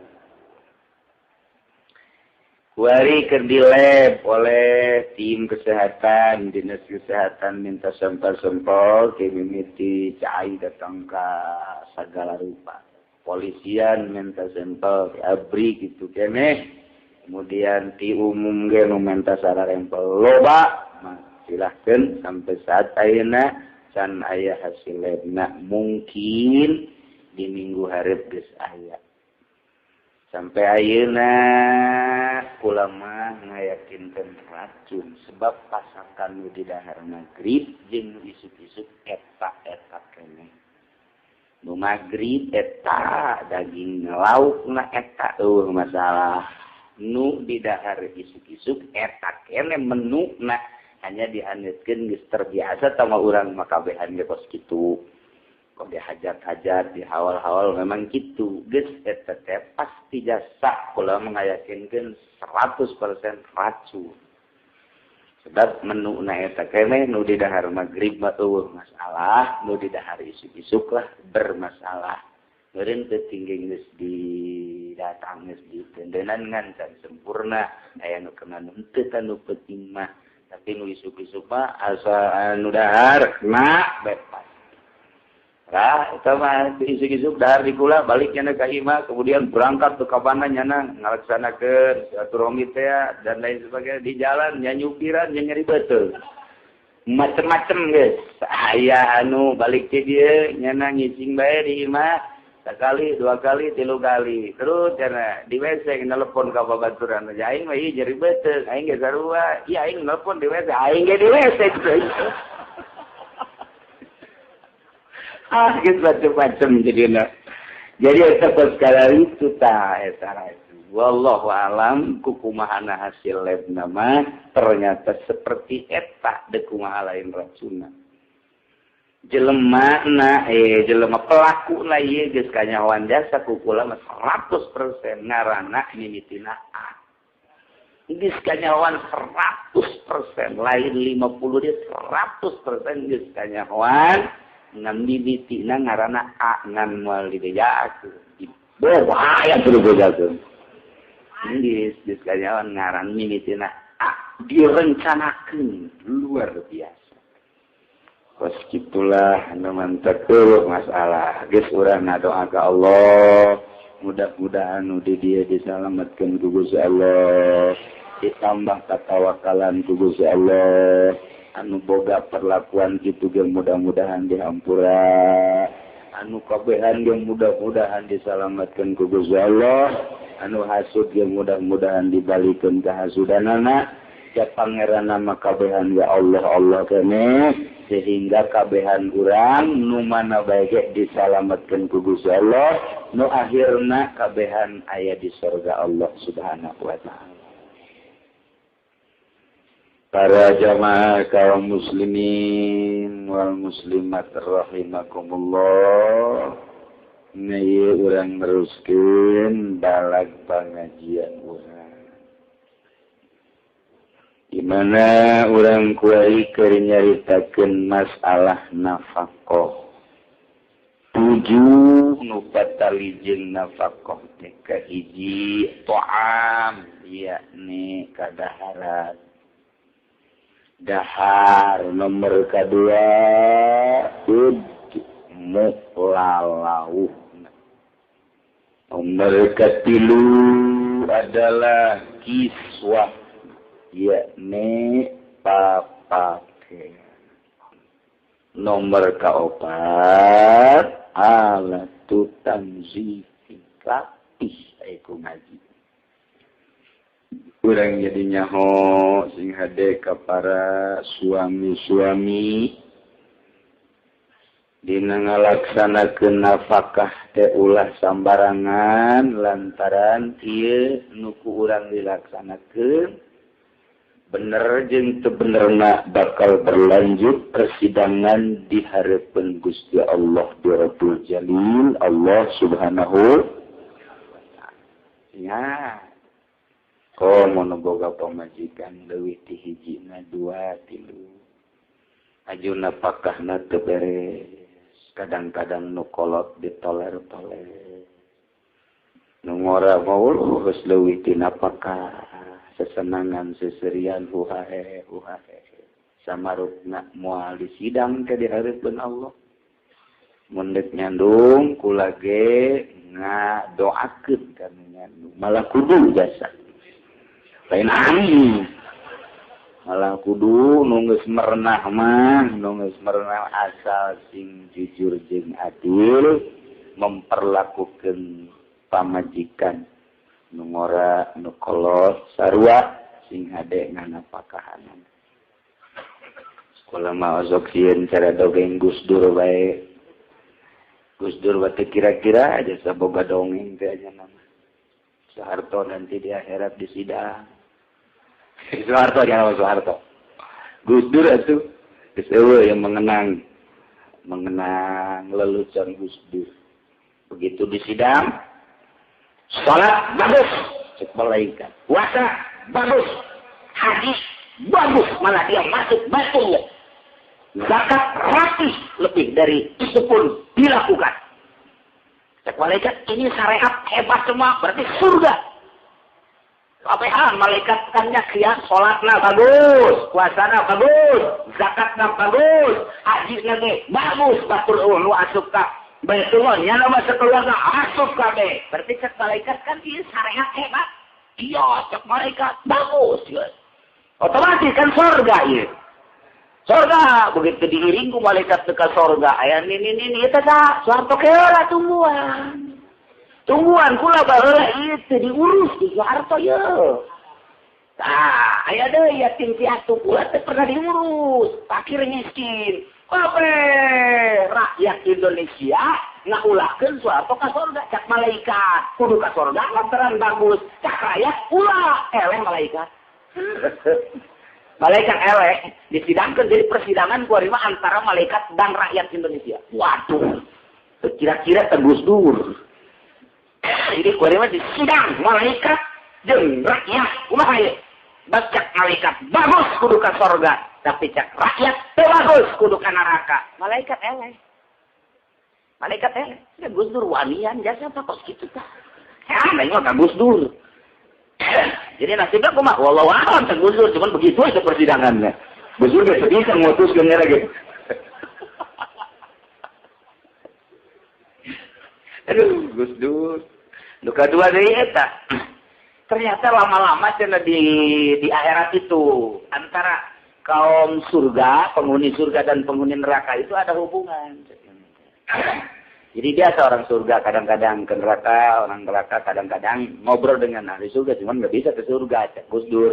Kuari keur dileb oleh tim kesehatan, dinas kesehatan minta sampel-sampel, mimiti cai datang ke segala rupa. Polisian minta sampel, abri gitu keneh. Kemudian ti umum ge nu minta sararempel loba, mah silahkeun sampai saat ayeuna can aya hasil labna, mungkin di minggu hareup geus aya. Sampai ayeuna kula mah ngayakinkeun racun sebab pasakan nu di dahar magrib jeung nu isuk-isuk eta-eta keneh. Nu magrib eta daging laukna eta eueuh masalah. Nu di dahar isuk-isuk eta keneh menuna hanya dihaneutkeun geus terbiasa sama urang mah kabehan ge kos kitu. Kok dihajat-hajat, dihawal-hawal memang gitu. Geus eta teh pasti jasa kula mengayakinkeun 100% racun. Sebab menuna eta keneh nu di dahar magrib mah eueuh masalah, nu di dahar isuk-isuk lah bermasalah. Meureun teu tinggi geus didatang geus ditendenan ngan can sempurna, aya nu kena nu henteu nu penting mah, tapi nu isuk-isuk mah asa anu dahar na bebas. Lah, eta mah isuk-isuk dahar di kula balik nyana ka imah, kemudian berangkat ke kabana nyana ngalaksanakeun silaturahmi teh dan lain sebagainya di jalan nya nyupiran nya nyeri beuteung. Macem-macem geus. Aya anu balik ti dieu nyana ngising bae di imah sekali, dua kali, tilu kali. Terus nyana di WC nelepon ka babaturan. Aing mah ieu nyeri beuteung, aing ge sarua. Ieu aing nelepon di WC, aing ge di WC. Ah, gitu macam-macam jadinya. Jadi eta perkara itu tah eta racun. Wallahu alam kukumahana hasil labna mah ternyata seperti eta deuk kumaha lain racunna. Jelema na jelema pelaku na ieu geus kanyahoan jasa ku kula mah 100% ngaranna mimitina A. Geus kanyahoan 100% lain 50 dia 100% geus kanyahoan ngan mimitina ngaranna A ngan moal dibejakeun. Bahaya tuh dibejakeun. Geus geus kanyahoan ngaran mimitina A direncanakeun luar biasa. Kos kitulah anu mantep masalah. Geus urang ngadoa ka Allah, mudah-mudahan nu di dieu disalametkeun ku Gusti Allah, ditambah katawakalan ku Gusti Allah. Anu boga perlakuan kitu ge mudah-mudahan dihampura, anu kabehan ge mudah-mudahan disalametkeun ku Gusti Allah, anu hasud ge mudah-mudahan dibalikeun ka hasudanana. Ya pangeran nama kabehan ya Allah Allah keneh sehingga kabehan urang nu mana bae ge disalametkeun ku Gusti Allah, nu akhirna kabehan aya di surga Allah Subhanahu wa taala. Para jamaah kaum muslimin wal muslimat rahimakumullah, ieu urang neruskeun balag pangajian urang. Di Dimana urang kuari keur nyaritakeun masalah nafkah. 7 nu patali jeung nafkah teh kahiji ta'am yakni kadaharan. Dahar nomor kedua udmu lalauh. Nomor ketilu adalah kiswah yakni papake. Nomor keempat alatu tanzifi latih iku ngaji. Urang jadi nyaho sing hade ka para suami-suami dina ngalaksanakeun nafkah teh ulah sambarangan lantaran ieu nu ku urang dilaksanakeun bener jeung teu benerna bakal berlanjut persidangan di hareupeun Gusti Allah di Rabbul Jalil Allah Subhanahu wa ta'ala. Ya. Oh mun boga pamajikan leuwih ti hijina 2 3 ajuna pakahna teu beres. Kadang-kadang nu kolot ditoler-toler. Nu ngora maul geus leuwih ti napakah sesenangan seserian huhae huhae. Samarupna moal disidang ke di hareupeun Allah. Mun deuk nyandung kula ge ngadoakeun ka nu nyandung. Malah kudu jasa. Lain angin. Malah kudu nu geus merenah mah, nu geus merenah asal sing jujur jeung adil memperlakukeun pamajikan nu ngora nu kolot sarua sing hade nganapakahanan. Sekolah mah osok sieun cara dongeng Gus Dur bae. Gus Dur bate kira-kira aja saboga dongeng teh aja nama. Soeharto nanti di akhirat disidang. Soeharto jangan Soeharto. Gus Dur itu geus eueuh yang mengenang lelucon Gus Dur. Begitu disidang, salat bagus, cek malaikat. Puasa bagus, haji bagus, malah dia masuk Baitullah. Zakat rapi lebih dari itu pun dilakukan. Cek malaikat ini syariat hebat semua, berarti surga. Apehan malaikat tanya kia salatna bagus, puasana bagus, zakatna bagus, hajina ge bagus, batur nu asup ka Baitullah nya mah sakeluarga asup kabeh. Berarti cek malaikat kan ieu syariat hebat. Iya, cek malaikat bagus ya. Otomatis kan surga ieu. Surga begitu diiring ku malaikat ke surga aya nini eta tah Soeharto keula tungguan. Tungguan kula baheula ieu teu diurus di Soeharto ye. Tah, aya deui yatim piatu kula teu pernah diurus, fakir miskin. Kabeh rakyat Indonesia ngaulahkeun Soeharto ka surga cak malaikat. Kudu ka surga lantaran bagus, cak rakyat ulah eleh malaikat. Malaikat eleh disidangkeun jadi persidangan kuari mah antara malaikat dan rakyat Indonesia. Waduh, kira-kira teh Gus Dur. Jadi kuari mah disidang malaikat jeung rakyat. Kumaha ieu? Bacak malaikat bagus kudu ka sorga, tapi cak rakyat teu bagus kudu ka neraka. Malaikat eleh. Malaikat eleh. Ya Gus Dur wanian jasa apa kos kitu tah. Ya nengok ka Gus Dur. Jadi nasibnya kumaha? Wallahu a'lam teh Gus Dur, cuman begitu aja persidangannya. Gus Dur geus bisa ngutuskeun ngera gitu. Aduh, Gus Dur. Nu kadua deui eta. Ternyata lama-lama cenah di akhirat itu antara kaum surga, penghuni surga dan penghuni neraka itu ada hubungan. Jadi biasa orang surga kadang-kadang ke neraka, orang neraka kadang-kadang ngobrol dengan ahli surga, cuman nggak bisa ke surga, cek Gus Dur.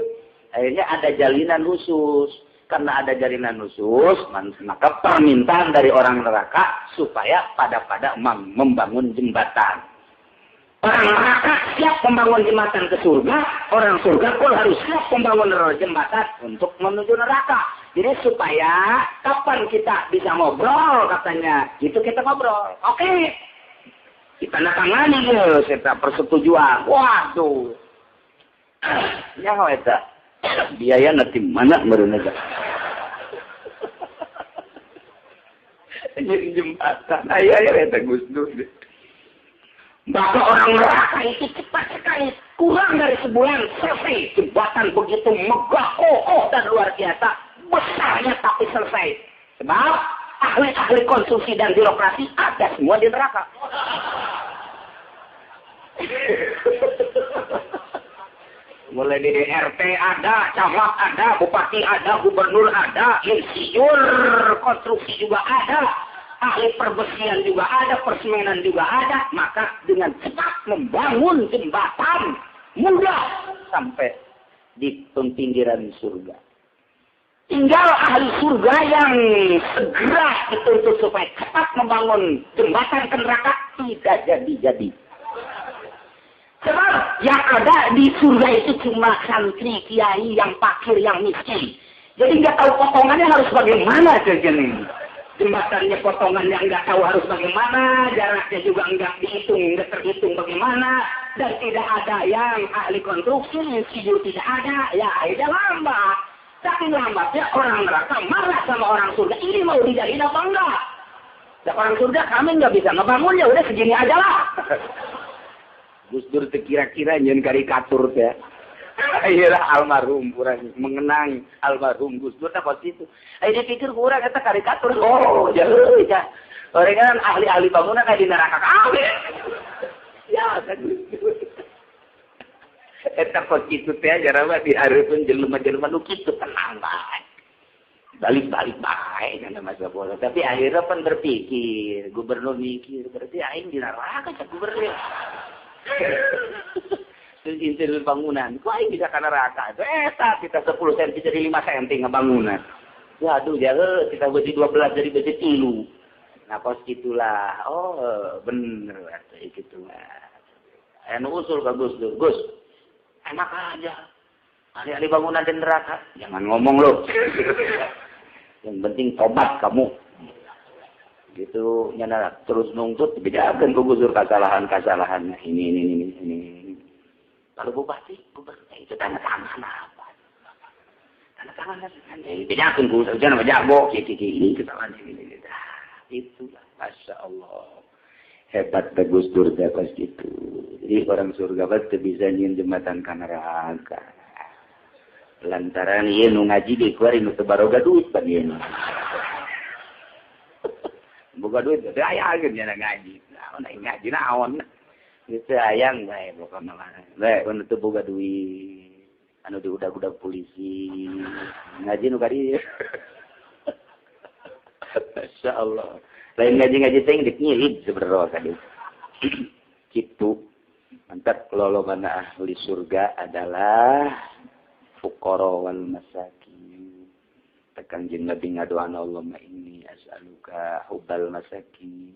Akhirnya ada jalinan khusus. Karena ada jalinan khusus, maka permintaan dari orang neraka supaya pada-pada membangun jembatan. Orang neraka siap membangun jembatan ke surga, orang surga pun harus siap membangun jembatan untuk menuju neraka. Jadi supaya kapan kita bisa ngobrol katanya, itu kita ngobrol. Oke, kita tangani gitu, serta persetujuan. Waduh, ya eta. Biaya nanti mana meureun eta. Jembatan aya aya eta Gus Dur. Maka orang neraka itu cepat sekali, kurang dari sebulan selesai. Jembatan begitu megah, kokoh dan luar biasa besarnya, tapi selesai. Sebab ahli-ahli konstruksi dan birokrasi ada semua di neraka. Mulai dari RT ada, camat ada, bupati ada, gubernur ada, insinyur konstruksi juga ada, ahli perbesian juga ada, persemenan juga ada. Maka dengan cepat membangun jembatan mudah sampai di pinggiran surga. Tinggal ahli surga yang segera dituntut supaya cepat membangun jembatan ke neraka, tidak jadi-jadi. Sebab yang ada di surga itu cuma santri, kiai, yang fakir, yang miskin. Jadi nggak tahu potongannya harus bagaimana jajan ini. Jembatannya potongannya nggak tahu harus bagaimana, jaraknya juga nggak dihitung, nggak terhitung bagaimana, dan tidak ada yang ahli konstruksi, insinyur tidak ada, ya akhirnya lambat. Saking lambatnya orang neraka marah sama orang surga, ini mau dijadiin apa enggak? Dan orang surga kami nggak bisa ngebangun, ya udah segini aja lah. Gus Dur kira-kira nyeun karikatur teh. Iyalah almarhum urang mengenang almarhum Gus Dur teh kos kitu. Aya dipikir ku urang eta karikatur. Oh, jauh ya. Orang kan ahli-ahli bangunan kayak di neraka kabeh. Ya, kan Gus Dur. Eta kos kitu teh jarama dihareupeun jelema-jelema nu kitu tenang bae. Balik-balik bae kana masa bola. Tapi akhirnya pan berpikir, gubernur mikir, berarti aing di neraka cak gubernur. Terus insinyur bangunan, kok aing bisa ke neraka? Eta kita 10 cm jadi 5 cm ngebangunan. Waduh, ya kita besi 12 jadi besi 3. Nah, kos gitulah. Oh, bener atuh kitu mah. Anu usul ka Gus Dur. Gus, enak aja. Ahli-ahli bangunan di neraka. Jangan ngomong lo. Yang penting tobat kamu. Gitu nyana terus nungtut bedakan ku Gus Dur kesalahan-kesalahannya ini. Kalau bupati, gubernur itu tanda tangan apa? Tanda tangan kan bedakan ku Gus Dur jago ini kesalahan ini. Itulah Masya Allah. Hebat Gus Dur pas gitu. Jadi orang surga pasti bisa nyin jembatan ka neraka. Lantaran ieu nu ngaji dikeluarin nu teu baroga duit pan ieu. Boga duit teh aya ge nya ngaji. Naon aing ngaji naon. Geus hayang bae pokona mah. Bae nu teu boga duit. Anu diudag-udag polisi. Ngaji nu ka dieu. Masya Allah. Lain ngaji-ngaji teh geus nyilid sebenarnya tadi. Kitu. Mantap lolobana ahli surga adalah fuqara wal masakin. Tekan jeung Nabi ngadoana Allahumma inni as'aluka hubbal masakin.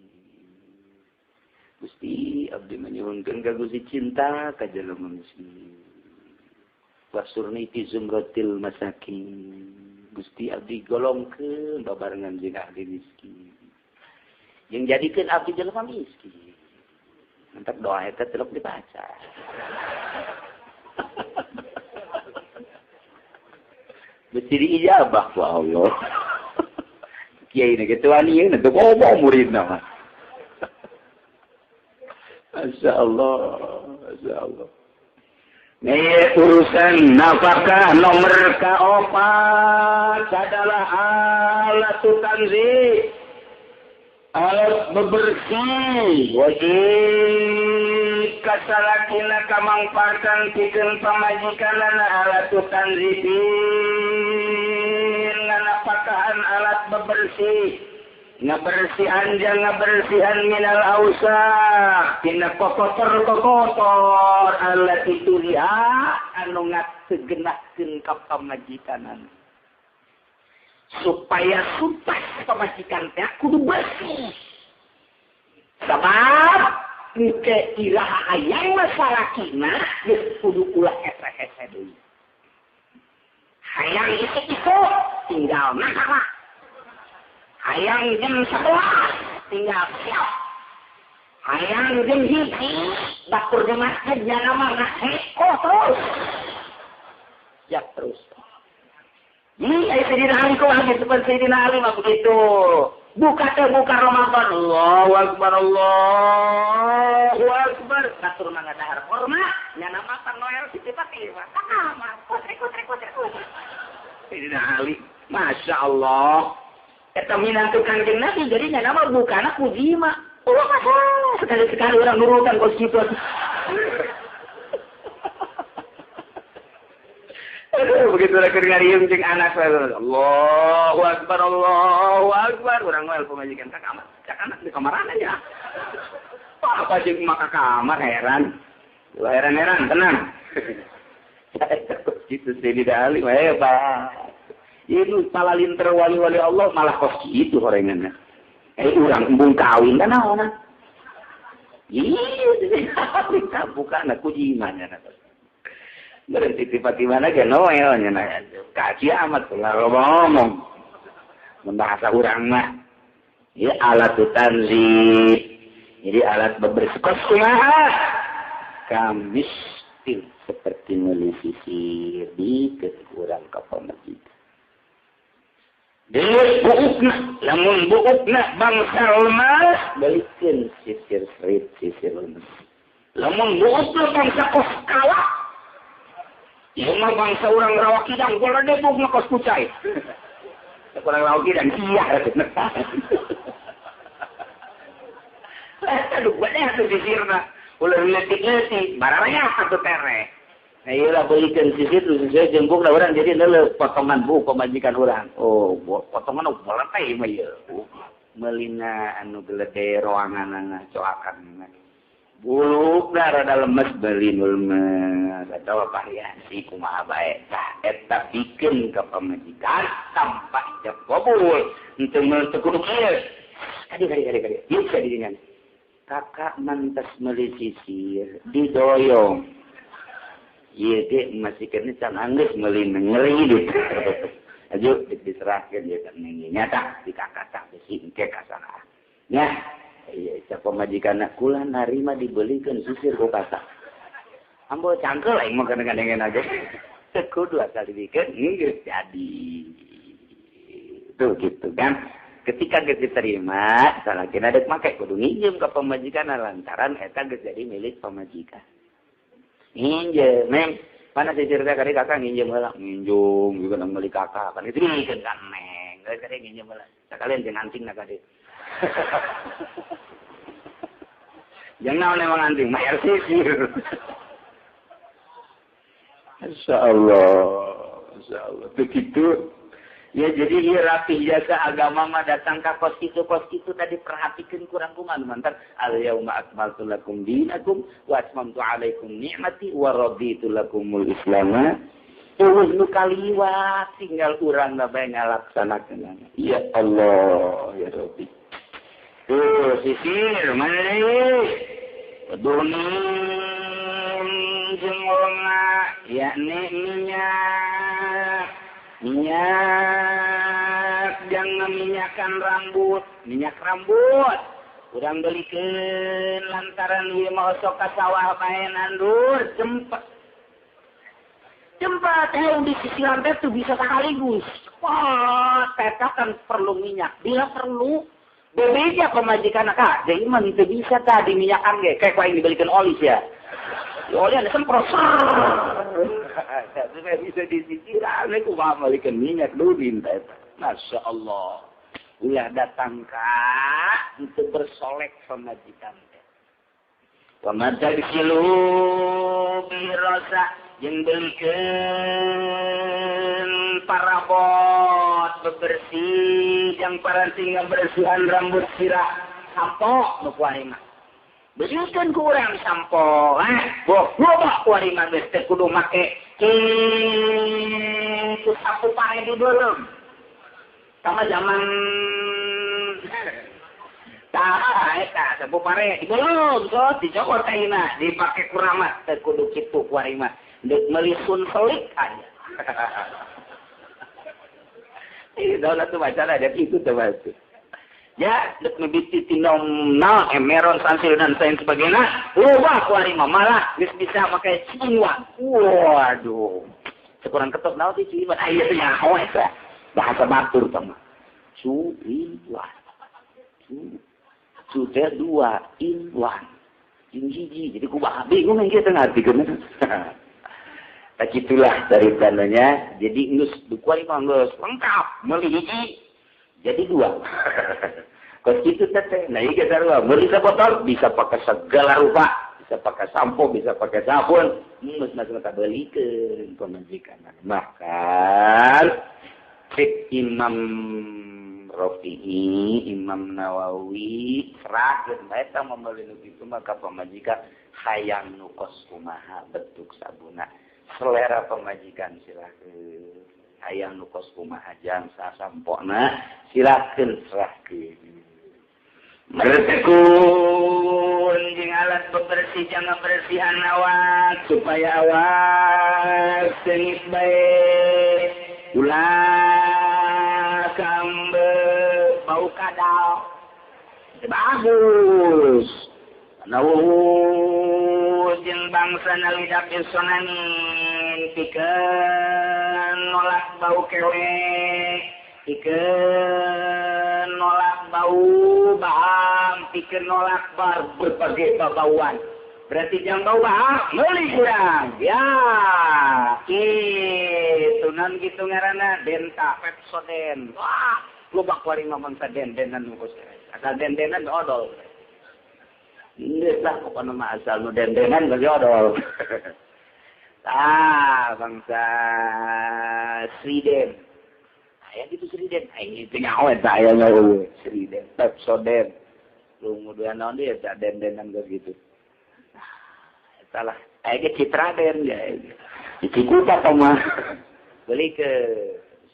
Gusti abdi manyuhunkeun ka Gusti cinta ka jelema miskin. Wasurni fi zumratil masakin. Gusti abdi golongkeun babarengan jeung ahli miskin. Yang jadikeun abdi jelema miskin. Mantap doa eta telok dibaca. Mesti diijabah ku Allah. Kiai na kitu ani ieu teu ngomong muridna mah. Masya Allah, Masya Allah. Nih urusan nafkah nomor keempat adalah alat tanzih, alat bebersih. Wajib kasalakina kamangpaatan pikeun pamajikanana alat tanzih nganapakahan alat bebersih. Ngabersihan jeung ngabersihan minal ausah tina kokotor-kokotor alat itu dia anu ngategenahkeun ka pamajikanana. Supaya sumpah pamajikan teh kudu bersih. Sebab engke iraha hayang masalakina geus kudu ulah hese-hese deui. Hayang itu tinggal masalah. Hayang jam 11 tinggal siap. Hayang jam 1 batur jemaah jana mah ngaheko terus. Ya terus. Ini Sayyidina Ali kok lagi seperti Sayyidina Ali mah begitu. Buka teh buka Ramadan. Allahu akbar, Allahu akbar. Katur mangga dahar korma, nya nama Pang Noel Siti Fatimah. Kamar, kutrek. Sayyidina Ali, Masya Allah. Eta minantu Kangjeng Nabi jadi nya nama bukana ku jima. Oh, sekali-sekali orang nurutan kos kitu. Aduh, begitu lagi ngariung jeung anak Allahu akbar, Allahu akbar. Urang mah pamajikan ka kamar, cak anak di kamaran aja. Apa jeung mah ka kamar heran. Heran-heran, tenang. Gitu Sayyidina Ali mah hebat. Itu palalinter wali-wali Allah malah kos kitu horenganna. Urang embung kawin kan naon. Iya, bukan aku jimanya. Berhenti tiba-tiba lagi Noel nya kaji amat lah ngomong membahasa urang mah ya alat tanzih jadi alat bebersih kos kumaha kamistil seperti meuli sisir dikeun urang ka pamajikan deui buukna lamun buukna bangsa lemas balikeun sisir serit sisir lemes lamun buukna bangsa kos kawah ieu mah bangsa urang Rawa Kidang goledebug mah kos kucai. Urang Rawa Kidang iya. Aduh, gede atuh sisirna. Ulah leutik-leutik, bararaya atuh tere. Nah ieu lah beulikeun sisir terus jeung buukna urang jadi neuleuh potongan buuk pamajikan urang. Oh, potongan boleteh mah ieu. Meulina anu gelede roanganana coakan. Buluk rada lemes beli lemes atau variasi kumaha bae tah eta pikeun ka pamajikan tanpa ijab kabul henteu teu kudu kieu kadi ieu ka dirinya kakak mantas meuli sisir didoyong ieu ge masih kene can anggeus meuli ngeri dit aju diserahkeun ieu ka neng nyata di kakak tah besi engke kasalah nya. Iya, cak pamajikan kula narima dibelikan sisir ku kakak. Ambo cangkel aing mah kadang-kadang aja. Teu kudu asal dibikeun geus jadi. Tuh gitu kan. Ketika geus diterima, salakina deuk make kudu nginjem ka pamajikan lantaran eta geus jadi milik pamajikan. Nginjem, mem. Mana sisir teh kali kakak nginjem heula. Nginjung juga nang meuli kakak kan itu dibikeun ka neng. Geus kade nginjem heula. Sakalian jeung anting na kade. Jangan naon emang anjing, mayar sisir. Masya Allah, Masya Allah. Begitu. Ya jadi ieu rapih jasa agama mah datang ka kos kitu tadi perhatikan kurang kumaha mantan al yauma akmaltu lakum dinakum wa atmamtu alaikum ni'mati wa raditu lakumul islam. Eueuh nu kaliwat tinggal urang bae ngalaksanakeun. Ya Allah, ya Rabbi. Tuh sisir mana deui? Dunin jeung longa yakni minyak. Minyak jangan minyakan rambut, minyak rambut. Urang belikeun lantaran ieu mah osok ka sawah bae nandur cempet. Cempet di sisiran teh tuh bisa sekaligus. Wah, teta kan perlu minyak. Bila perlu bebeja pemajikan kak, jadi mah teu bisa tah diminyakan ge, kayak ku aing dibelikeun oli sia. Ya oli anu semprot. Supaya bisa disisiran kumaha meulikeun minyak dudin teh. Masya Allah. Ulah datang ka untuk bersolek pemajikan teh. Wa madalkilu birasa jeung belikeun parabot bebersih yang paranti ngabersihan rambut sirah sampo nu ku aing mah. Belikeun ku urang sampo, boh loba ku aing mah geus teu kudu make kitu sapu pare di deuleum. Sama zaman tah eta sapu pare di deuleum sok dicokot ayeuna dipake kuramat teu kudu kitu ku aing mah. Deuk meuli sun selik aja. Ini daulat tuh baca ada itu tuh baca. Ya, dek mibiti tinomna, emeron, sansil dan lain sebagainya. Ubah ku aing mah malah geus bisa make cinwa. Waduh. Sekurang ketok naon sih cuiwan aya teh nyaho eta. Bahasa batur tah mah. Cuiwan. Cu teh dua inwan. Jeung hiji. Jadi kumaha bingung yang kita ngartikeun. Tah kitulah ceritanya. Jadi geus dukuari mah geus lengkap meuli hiji jadi dua. Kos kitu teh. Nah ieu sarua meuli sabotol bisa pakai segala rupa. Bisa pakai sampo, bisa pakai sabun, geus langsung kabeulikeun pamajikan. Bahkan cek Imam Rafi'i, Imam Nawawi serahkeun bae tah meuli nu kitu mah ka pamajikan hayang nu kos kumaha bentuk sabuna. Selera pamajikan silahkeun. Hayang nu kos kumaha jang sasampona silahkeun serahkeun. Bertekun jeung alat bebersih jangan bersihan awak supaya awak seungit bae ulah kambe bau kadal bagus nawuh jeung bangsa nalidak isonanin pikeun nolak bau kelek pikeun nolak bau baham, pikir nolak bar berbagai babauan. Berarti jangan bau baham, meuli kurang. Ya, kitu nan kitu ngaranna denta Pepsodent. Wah, loba kuari mah bangsa den-denan nu kos. Asal den-denan odol. Geus lah pokona mah asal nu den-denan bagi odol. Ah, bangsa Sriden. Aya gitu Sriden, aing teu nyaho eta aya nyaho Sriden, Pepsodent. Lumuduan naon deui eta den-denan geus gitu. Eta lah, aya ge Citraden ya. Dicikuta mah. Beli ke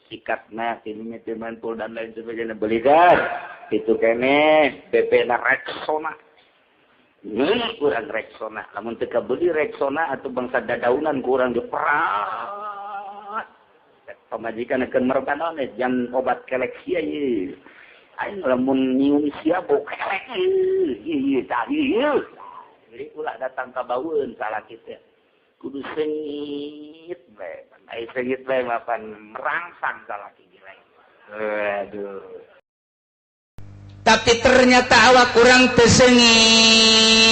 sikatna tininya teu mantul dan lain sebagainya beli kan. Itu kene BP na Rexona. Kurang Rexona. Lamun teu kabeli Rexona atau bangsa dadaunan kurang diperat. Pamajikan akan merekan ones jang obat kelek sia ye. Aing lamun nyium sia bau kelek ye. Ieu tadi ieu. Jadi ulah datang ka baueun salah kitu. Kudu sengit bae. Ai sengit bae mapan merangsang salah kieu lain. Aduh. Tapi ternyata awak kurang teu sengit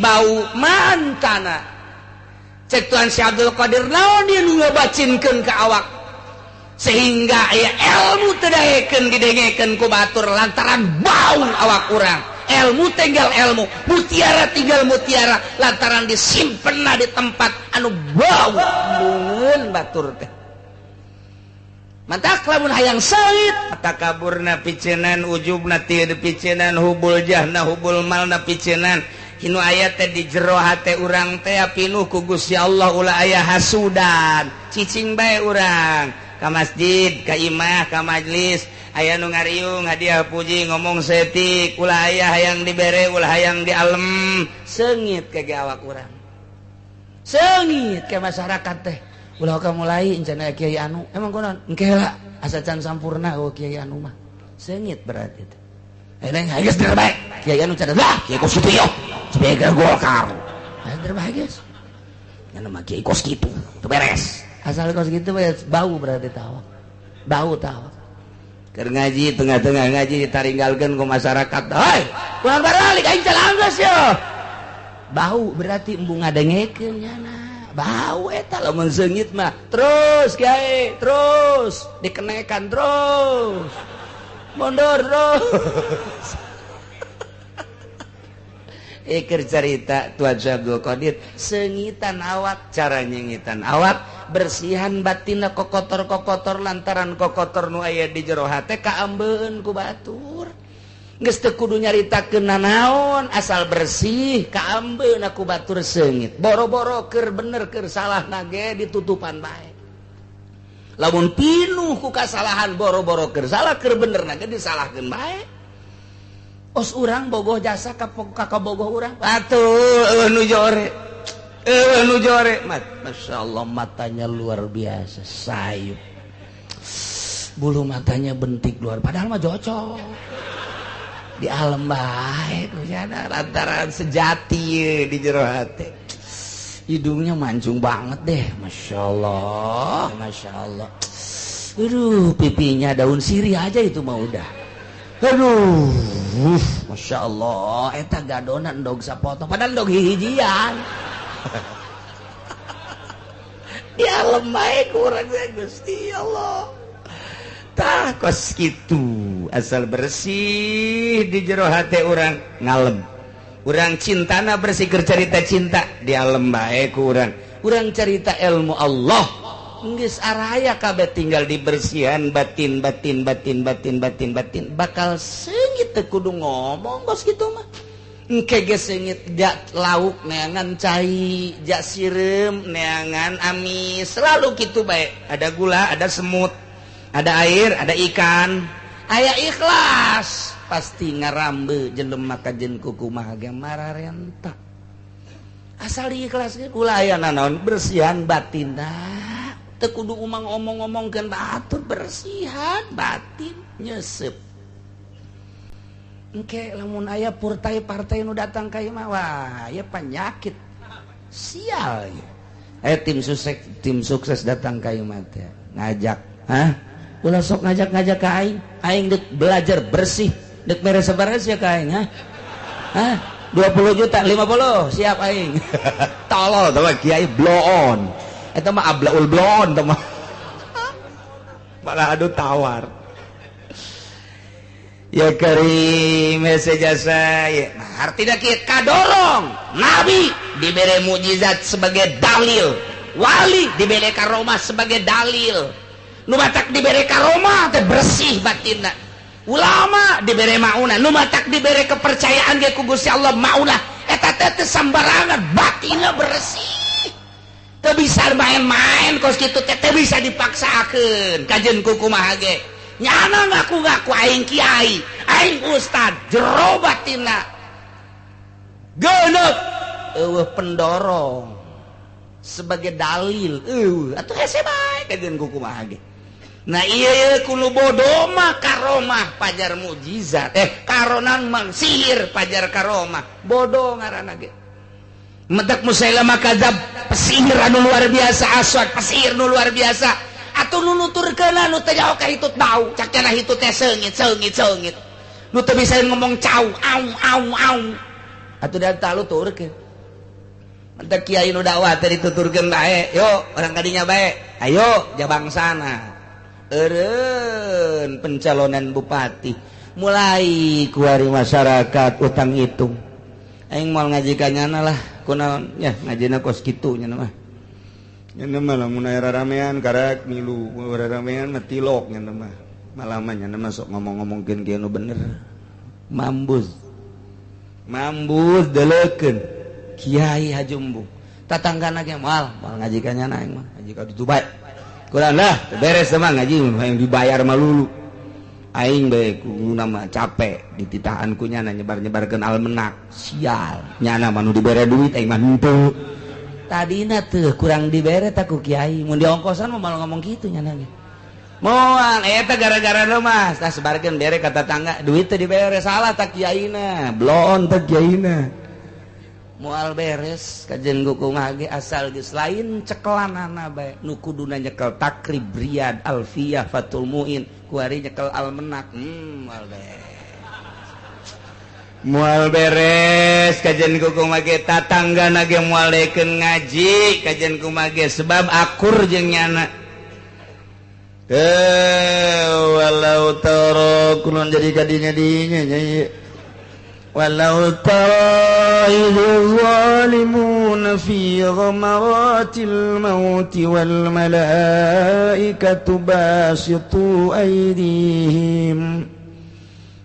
bau mantana. Cek Tuhan Syekh Abdul Qadir naon ieu nu ngabacinkeun ka awak sehingga aya ilmu teu daekeun didengekeun ku batur lantaran bau awak urang. Ilmu tinggal ilmu, mutiara tinggal mutiara lantaran disimpenna di tempat anu bau embungeun batur teh. Mantak lamun hayang seuit takaburna picenan ujubna teu picenan hubul jahna hubul malna picenan. Hinu aya teh di jero hate urang teh pinuh ku Gusti Allah ulah aya hasudan cicing bae urang ka masjid ka imah ka majlis aya nu ngariung hadiah puji ngomong setik ulah aya hayang dibere ulah hayang dialem seungit ka ge awak urang seungit ka masyarakat teh ulah ka mulai encan aya kiai anu emang kunaon engke heula asa can sampurna eueuh kiai anu mah seungit berarti teh neng geus terbaik kiai anu can lah kiai kos kitu sebagai Golkar terbaik guys yang nama kiai kos kitu itu beres asal kos kitu bau berarti tawa bau tawa keur ngaji tengah-tengah ngaji ditaringgalkeun ku masyarakat hei kurang baralik aing calanggeus yo bau berarti embung ngadengekeun nyana bau eta lamun seungit mah terus kiai terus dikenekan terus mundur terus. Iker cerita Tuan Syekh Abdul Qadir sengitan awak cara nyengitan awak bersihan batinna kokotor-kokotor lantaran kokotor nu aya di jero hate kaambeun ku batur geus teu kudu nyaritakeun nanaon asal bersih kaambeun ku batur seungit boro-boro keur bener keur salah nage ditutupan bae lamun pinuh ku kasalahan boro-boro keur salah keur bener nage disalahkeun bae. Os urang bogoh jasa ka kabogoh urang atuh nu jore nu jore Masya Allah matanya luar biasa sayup bulu matanya bentik luar padahal mah cocok di alam bae lantaran sejati di jero hate. Hidungnya mancung banget deh, Masya Allah, Masya Allah. Aduh, pipinya daun sirih aja itu mah udah. Aduh, Masya Allah, eta gadonan endog sapotong, padahal endog hihijian. Ya lemai kurang Gusti Allah. Tah kos kitu, asal bersih di jero hate urang ngalem. Urang cintana bersih keur carita cinta di alem bae ku urang. Urang carita ilmu Allah geus araya kabeh tinggal dibersihan batin batin batin batin batin batin bakal seungit teu kudu ngomong kos kitu mah. Engke ge seungit jak lauk neangan cai, jak sireum neangan amis, selalu kitu bae. Ada gula, ada semut, ada air, ada ikan. Aya ikhlas pasti ngarambe jelema kajen kukumaha ge mararenta. Asal diikhlaskeun ulah aya nanaon bersihan batinna. Teu kudu umang omong-omongkeun batur bersihan batin nyesep. Engke lamun aya partai-partai nu datang ka ieu mah wah aya penyakit. Sial ya. Tim sukses datang ka ieu mah teh ngajak, hah? Ulah sok ngajak-ngajak ka aing, aing dek belajar bersih, dek mere sabaraha sia ka aing, hah? Hah? 20 juta, 50, siap aing. Tolol teh mah kiai bloon. Eta mah ablaul bloon teh mah. Malah adu tawar. Ya karim hese jasa ya. Nah, artinya kieu kadorong nabi dibere mukjizat sebagai dalil, wali dibere karomah sebagai dalil. Nu matak dibere karomah teh bersih batinna. Ulama dibere maunah, nu matak dibere kepercayaan ge ku Gusti Allah maunah. Eta teh teu sambarangan, batinna bersih. Teu bisa main-main kos kitu teh teu bisa dipaksakeun. Kajeun ku kumaha ge. Nyana ngaku-ngaku aing kiai, aing ustad, jero batinna. Geuneup eueuh pendorong sebagai dalil. Eueuh atuh hese bae kajeun ku kumaha ge. Nah iya kuno bodoh mah karomah pajar mukjizat, karonan mang sihir pajar karomah bodoh ngaranna ge. Medak Musailamah kadzab pesihir anu luar biasa, aswad pesihir nu luar biasa. Atuh nu nuturkeun nu teu jauh ka hitut bau, cak cenah hitut teh seungit seungit seungit. Nu teu bisa ngomong cau au au au. Atuh da taluturkeun. Mentak kiai nu dakwah teh dituturkeun bae, yo orang kadinya bae. Ayo jabangsana. Eureun pencalonan bupati mulai kuari masyarakat utang hitung aing moal ngaji ka nyana lah kunaon ya ngajina kos kitu nyana mah nyana mah lamun aya raramean karak milu raramean mah tilok nyana mah malah mah nyana mah sok ngomong-ngomongkeun kieu nu bener mambus mambus deleukeun kiai hajumbung tatanggana ge moal moal ngaji ka nyana aing mah ngaji ka ditu bae kurang lah beres mah ngaji yang dibayar malulu aing bae ku nama capek dititahan ku nyana nyebar-nyebarkeun almenak sial nyana mah nu dibere duit aing mah henteu tadina teu kurang dibere ta ku kiai mun diongkosan mah malah ngomong kitu nyana ge moal eta gara-gara lu mah tah sebarkeun bere ka tatangga duit teu dibere salah ta kiaina bloon ta kiaina moal beres kajen kumaha ge asal geus lain cekelanana bae nu kuduna nyekel Takrib Riyad Alfiyah Fathul Muin kuari nyekel almenak moal beres moal beres kajen kumaha ge tatanggana ge moal dekeun ngaji kajen kumaha ge sebab akur jeung nyana walau tara kunon jadi kadinya dinya nya. Walau tara idh zalimuna fi ghamaratil maut wal malaikatu basitu aydihim.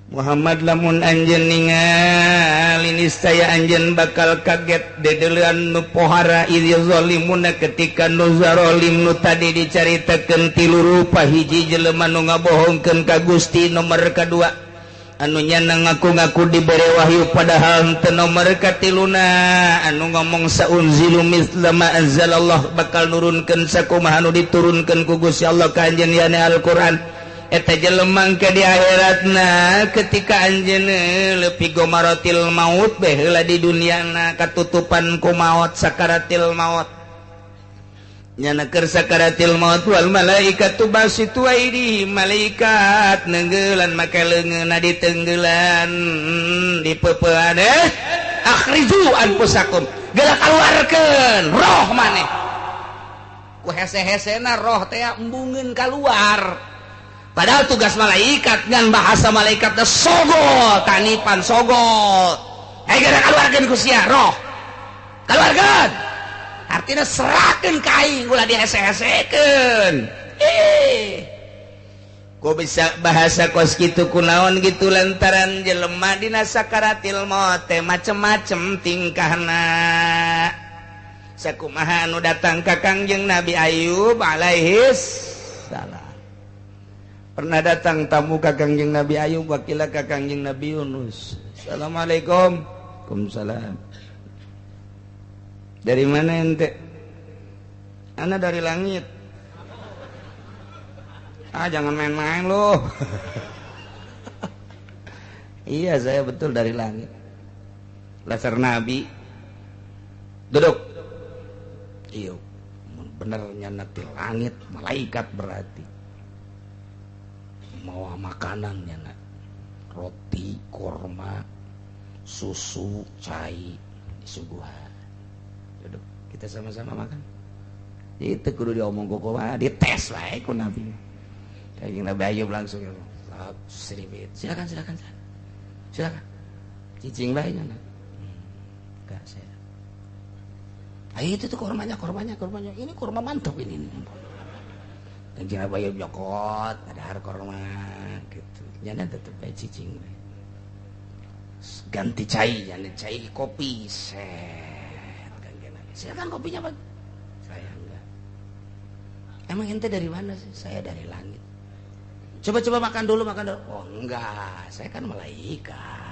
Muhammad lamun anjeun ningali niscaya anjeun bakal kaget dedeuleun nu pohara idh zalimuna ketika nu zalim nu tadi dicaritakeun tilu rupa hiji jelema nu ngabohongkeun ka Gusti nomor kadua anu nyana ngaku-ngaku dibere wahyu padahal teu nomor katiluna anu ngomong saunzilu mitsla ma anzalallah bakal nurunkeun sakumaha anu diturunkeun ku Gusti Allah ka anjeun yane Al-Qur'an Eta jelema ke di akhiratna ketika anjeunna leupi gomaratil maut beh heula di duniana katutupan ku maot sakaratil maut. Nyana keur sakaratil maut wal malaikatu basitu aidi malaikat neunggelan make leungeunna ditenggelan dipeupean akhriju anfusakum geura kaluarkeun roh maneh. Ku hese-hesena roh teh embungeun kaluar. Padahal tugas malaikat ngan bahasa malaikat teh sogol tanipan sogol. Eh geura kaluarkeun ku sia roh. Kaluarkeun. Artinya serahkeun ka aing ulah dihese-hesekeun. Eh. Ku bisa bahasa kos kitu kunaon gitu lantaran jelema dina sakaratil maut teh macem-macem tingkahna. Sakumaha anu datang ka Kangjeng Nabi Ayub alaihis salam. Pernah datang tamu ka Kangjeng Nabi Ayub wakila ka Kangjeng Nabi Yunus. Assalamualaikum. Waalaikumsalam. Dari mana ente? Ana dari langit. Ah jangan main-main loh. Iya saya betul dari langit. Laser Nabi. Duduk. Iya, benernya nanti langit malaikat berarti. Mawa makanannya nak roti, korma, susu, cai disuguhan. Duduk, kita sama-sama makan. Itu kudu diomong kok mah dites wae ku Nabi. Kayak Nabi Ayub langsung seribit. Silakan silakan silakan. Silakan. Cicing bae nya. Enggak saya. Ayo itu tuh kormanya, kormanya, kormanya. Ini korma mantap ini. Kanjeng Nabi Ayub nyokot, ada korma gitu. Nyana tetep bae cicing bae. Ganti cai, nyana cai kopi set. Kanjeng Nabi. Silakan kopinya, Pak. Saya enggak. Emang ente dari mana sih? Saya dari langit. Coba-coba makan dulu, makan dulu. Oh enggak, saya kan malaikat.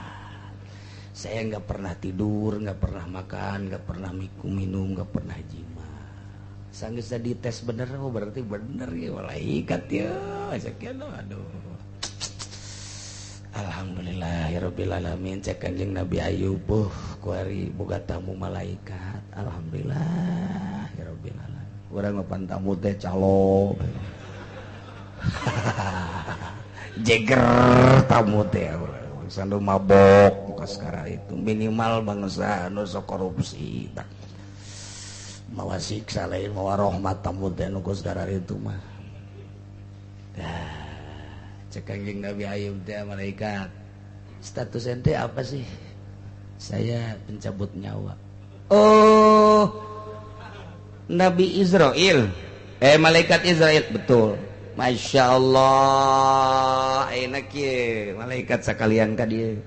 Saya enggak pernah tidur, enggak pernah makan, enggak pernah minum, enggak pernah jima. Sanggeus dites bener, oh berarti bener ya malaikat ya. Sekian aduh. Alhamdulillah ya rabbil alamin cek Kanjeng Nabi Ayub kuari boga tamu malaikat. Alhamdulillah ya rabbil alamin. Urang mah pan tamu teh calo. Jeger tamu teh urang bangsa nu mabok muka sekarang itu minimal bangsa nu sok korupsi. Mawa siksa lain mawa rahmat tamu teh nu sekarang itu mah. Dah cek Kanjeng Nabi Ayub teh malaikat. Status ente apa sih? Saya pencabut nyawa. Oh, Nabi Israel. Malaikat Israel betul. Masya Allah, enak ye malaikat sekalian ka dieu.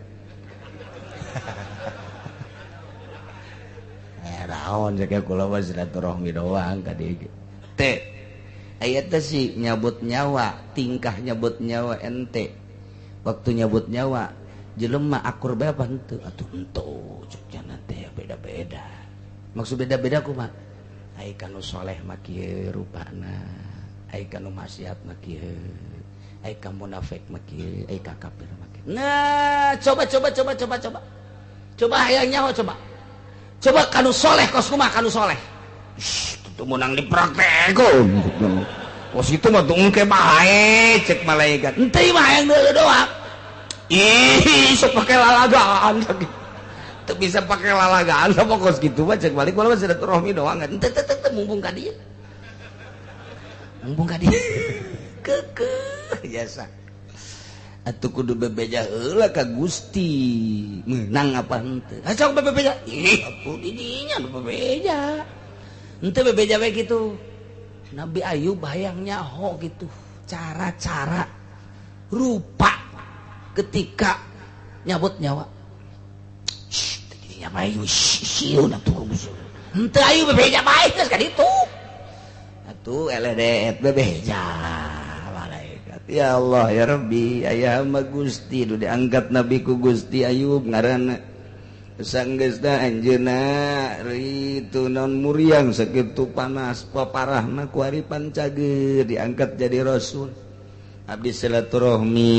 Naon cek kula mah silaturahmi doang ka dieu. Teh aya teh sih nyabut nyawa, tingkah nyabut nyawa ente. Waktu nyabut nyawa jelema akur bae apa henteu? Atuh henteu cek cenah teh beda-beda. Maksud beda-beda kumaha? Ai kanu soleh mah kieu rupana, ai kanu maksiat mah kieu, ai ka munafik mah kieu, ai ka kafir mah kieu. Nah, coba coba coba coba coba. Coba hayang nyawa coba. Coba kanu soleh kos kumaha kanu soleh. Shh, itu menang dipraktekkeun. Kos itu mah tungke bae cek malaikat. Henteu mah hayang deuleu doang. Ih, sok pake lalagaan. Teu bisa pake lalagaan sama kos kitu mah cek balik malah mah silaturahmi doang. Henteu teu teu mumpung ka dieu. Mumpung ka dieu. Keukeuh jasa. Atuh kudu bebeja heula ka Gusti. Meunang apa henteu? Ha sok bebeja. Ih, atuh di dinya nu bebeja. Henteu bebeja we kitu. Nabi Ayub hayang nyaho gitu. Cara-cara rupa ketika nyabut nyawa. Shh, teu nya bae sieun atuh henteu ayu bebeja bae geus ka ditu. Atuh eleh bebeja malaikat. Ya Allah ya Rabbi, aya mah Gusti nu diangkat nabi ku Gusti Ayub ngaranna. Sanggeusna anjeunna ritu naon muriang sakitu panas paparahna ku ari pancageur diangkat jadi rasul. Abdi silaturahmi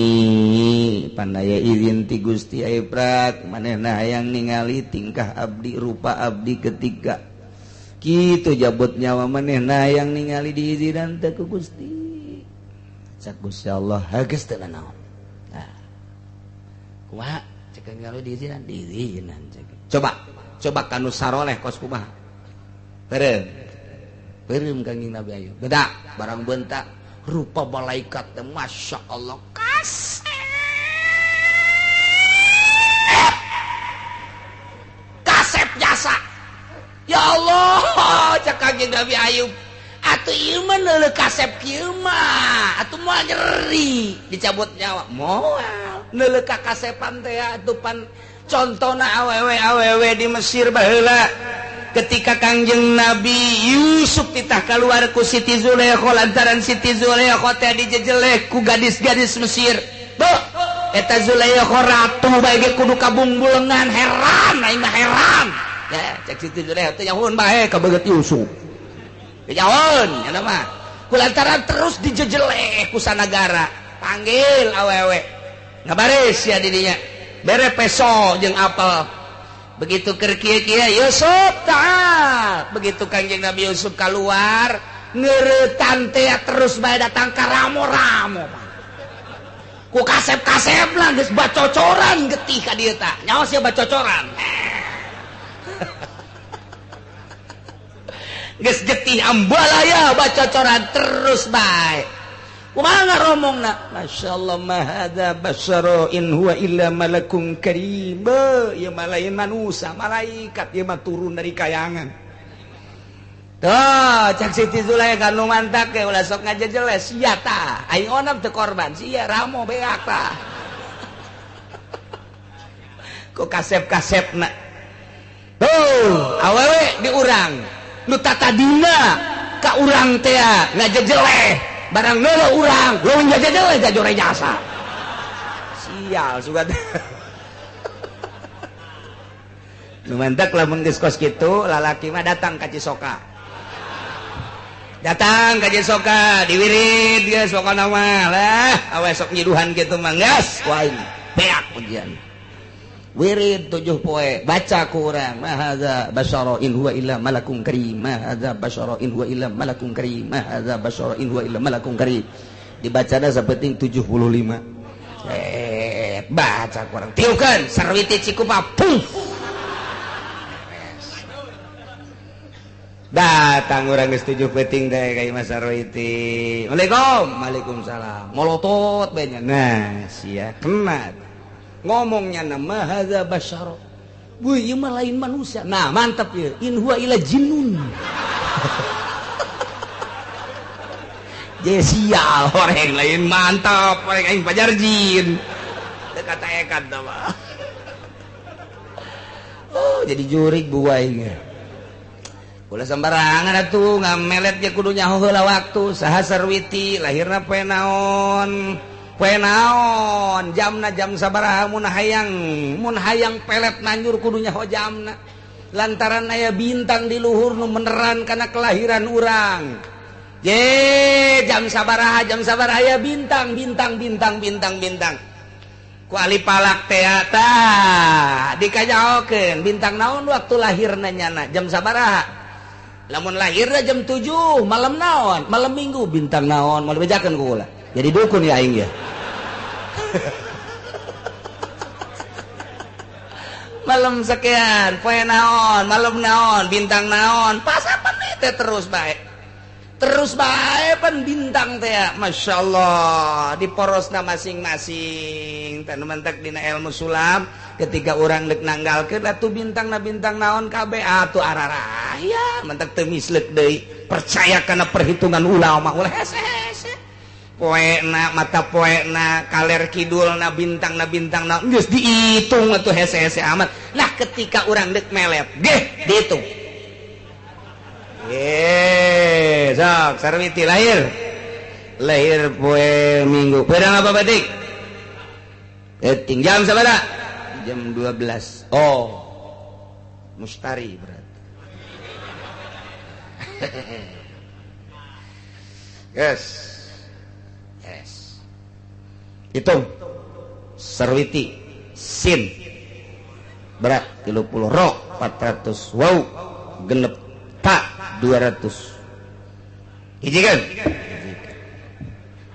pandaya izin ti Gusti Aiprak manehna hayang ningali tingkah abdi rupa abdi ketika kitu jabut nyawa manehna hayang ningali diizinan teh ku Gusti. Cak Gusti Allah geus teu nanaon. Nah. Kumaha cek ningali diizinan diizinan cek. Coba coba kanu saroleh kos kumaha. Beureum. Beureum Kangjeng Nabi Ayub. Beda barang bentak rupa malaikat teh Masya Allah kasep kasep jasa ya Allah cek Kangjeng Nabi Ayub atuh ieu mah neuleuh kasep kieu mah atuh moal nyeri dicabut nyawa moal neuleuh ka kasepan teh atuh pan contona awewe-awewe di Mesir baheula ketika Kangjeng Nabi Yusuf titah keluar ku Siti Zulaikha lantaran Siti Zulaikha teh dijejeleh ku gadis-gadis Mesir. Tuh, eta Zulaikha ratu bae ge kudu kabungbulengan heran aing mah heran. Ya, cek Siti Zulaikha teh nyahoeun bae ka beungeut Yusuf. Nyahoeun nya mah. Ku lantaran terus dijejeleh ku sanagara. Panggil awewe. Ngabaris ya di dinya. Bere peso jeung apel. Begitu keur kieu-kieu Yusuf ta'al. Begitu Kangjeng Nabi Yusuf keluar ngeuretan teh terus bae datang ka ramo-ramo. Ku kasep-kasep lah geus bacocoran getih ka dieu tah. Nyaho sia bacocoran. Geus getih ambalaya bacocoran terus bae. Kumaha ngaromongna? Masyaallah ma hadza basyara in huwa illa malakun karim. Ieu mah lain manusia, malaikat ieu mah turun dari kayangan. Tuh, cak Siti Zulaikha nu mantak ge ulah sok ngajejeles sia tah. Aing onam teu korban, sia ramo beak tah. Ku kasep-kasepna. Tuh, awewe di urang nu tatadina ka urang teh ngajejeleh. Barang neuleuh urang, leuwih ngajejeleh jajore jasa. Sial sugan. Nu mantak lamun geus kos kitu, lalaki mah datang ka Cisoka. Datang ka Cisoka, diwirid geus pokona mah lah, awe sok nyiduhan kitu mah geus ku aing beak ujian. Wirid 7 poe, baca ku urang, ma hadza basyara in huwa illa malakun karim, ma hadza basyara in huwa illa malakun karim, ma hadza basyara in huwa illa malakun karim. Dibacana sapenting 75. Baca ku urang. Tiukeun sarwiti cikupa pung. Datang urang geus 7 peuting teh ka imah sarwiti. Waalaikum, waalaikumsalam. Molotot bae nya. Nah, sia kena. Ngomongnya nama hadza basyara. Wih, ieu mah lain manusia. Nah, mantap ya. In huwa illa jinnun. Je sial orang lain mantap, orang aing pajar jin. Teu kata-ekan tah mah. Oh, jadi jurig bu aing. Ulah sembarangan atuh ngamelet ge kudu nyaho heula waktu. Saha sarwiti lahirna poe naon? Poe naon jamna jam sabaraha mun hayang pelet nanjur kudu nyaho jamna lantaran aya bintang di luhur nu meneran kana kelahiran urang ye jam sabaraha aya bintang bintang bintang bintang bintang ku ahli palak teh tah dikanyahokeun bintang naon waktu lahirna nyana jam sabaraha lamun lahirna jam 7 malam naon malam minggu bintang naon moal bejakeun ku kula jadi dukun ya aing ya. Malam sekian, poe naon, malam naon, bintang naon, pasapan teh terus bae. Terus bae pan bintang teh, Masya Allah, di porosna masing-masing. Tah nu mantak dina ilmu sulam, ketika urang deuk nanggalkeun atuh bintangna bintang naon kabeh atuh araraya, mantak teu misleuk deui. Percaya kana perhitungan ulama ulah hese-hese. Poena mata poena kaler kidulna bintangna bintangna geus dihitung atuh hese-hese amat. Nah ketika urang deuk melet geh dihitung. Ye, sok sarwiti lahir. Lahir poe Minggu. Pedang apa batik? Eting jam sabaraha? Jam 12. Oh. Mustari berarti. Yes. Yes. Hitung. Sarwiti sin berat 30 ro 400 waw genep ta 200. Hiji kan?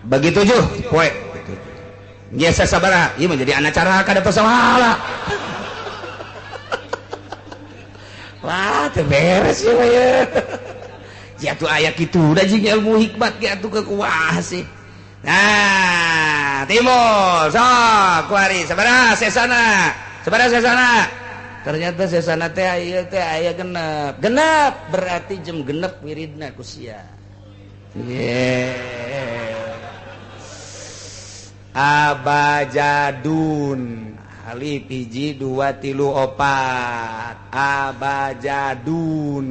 Bagi 7 poe. Biasa sabaraha? Ieu mah jadi anak cara kada pasahala. Wah, teu beres ieu mah ya. Jatuh aya kitu da jeung ilmu hikmat ge atuh kekuah sih. Nah, timur sok kuari sabaraha sesana? Sabaraha sesana? Ternyata sesana teh aya teh aya genep. Genep berarti jam genep wiridna ku sia. Yeah. Abajadun alif 1 2 3 4 abajadun.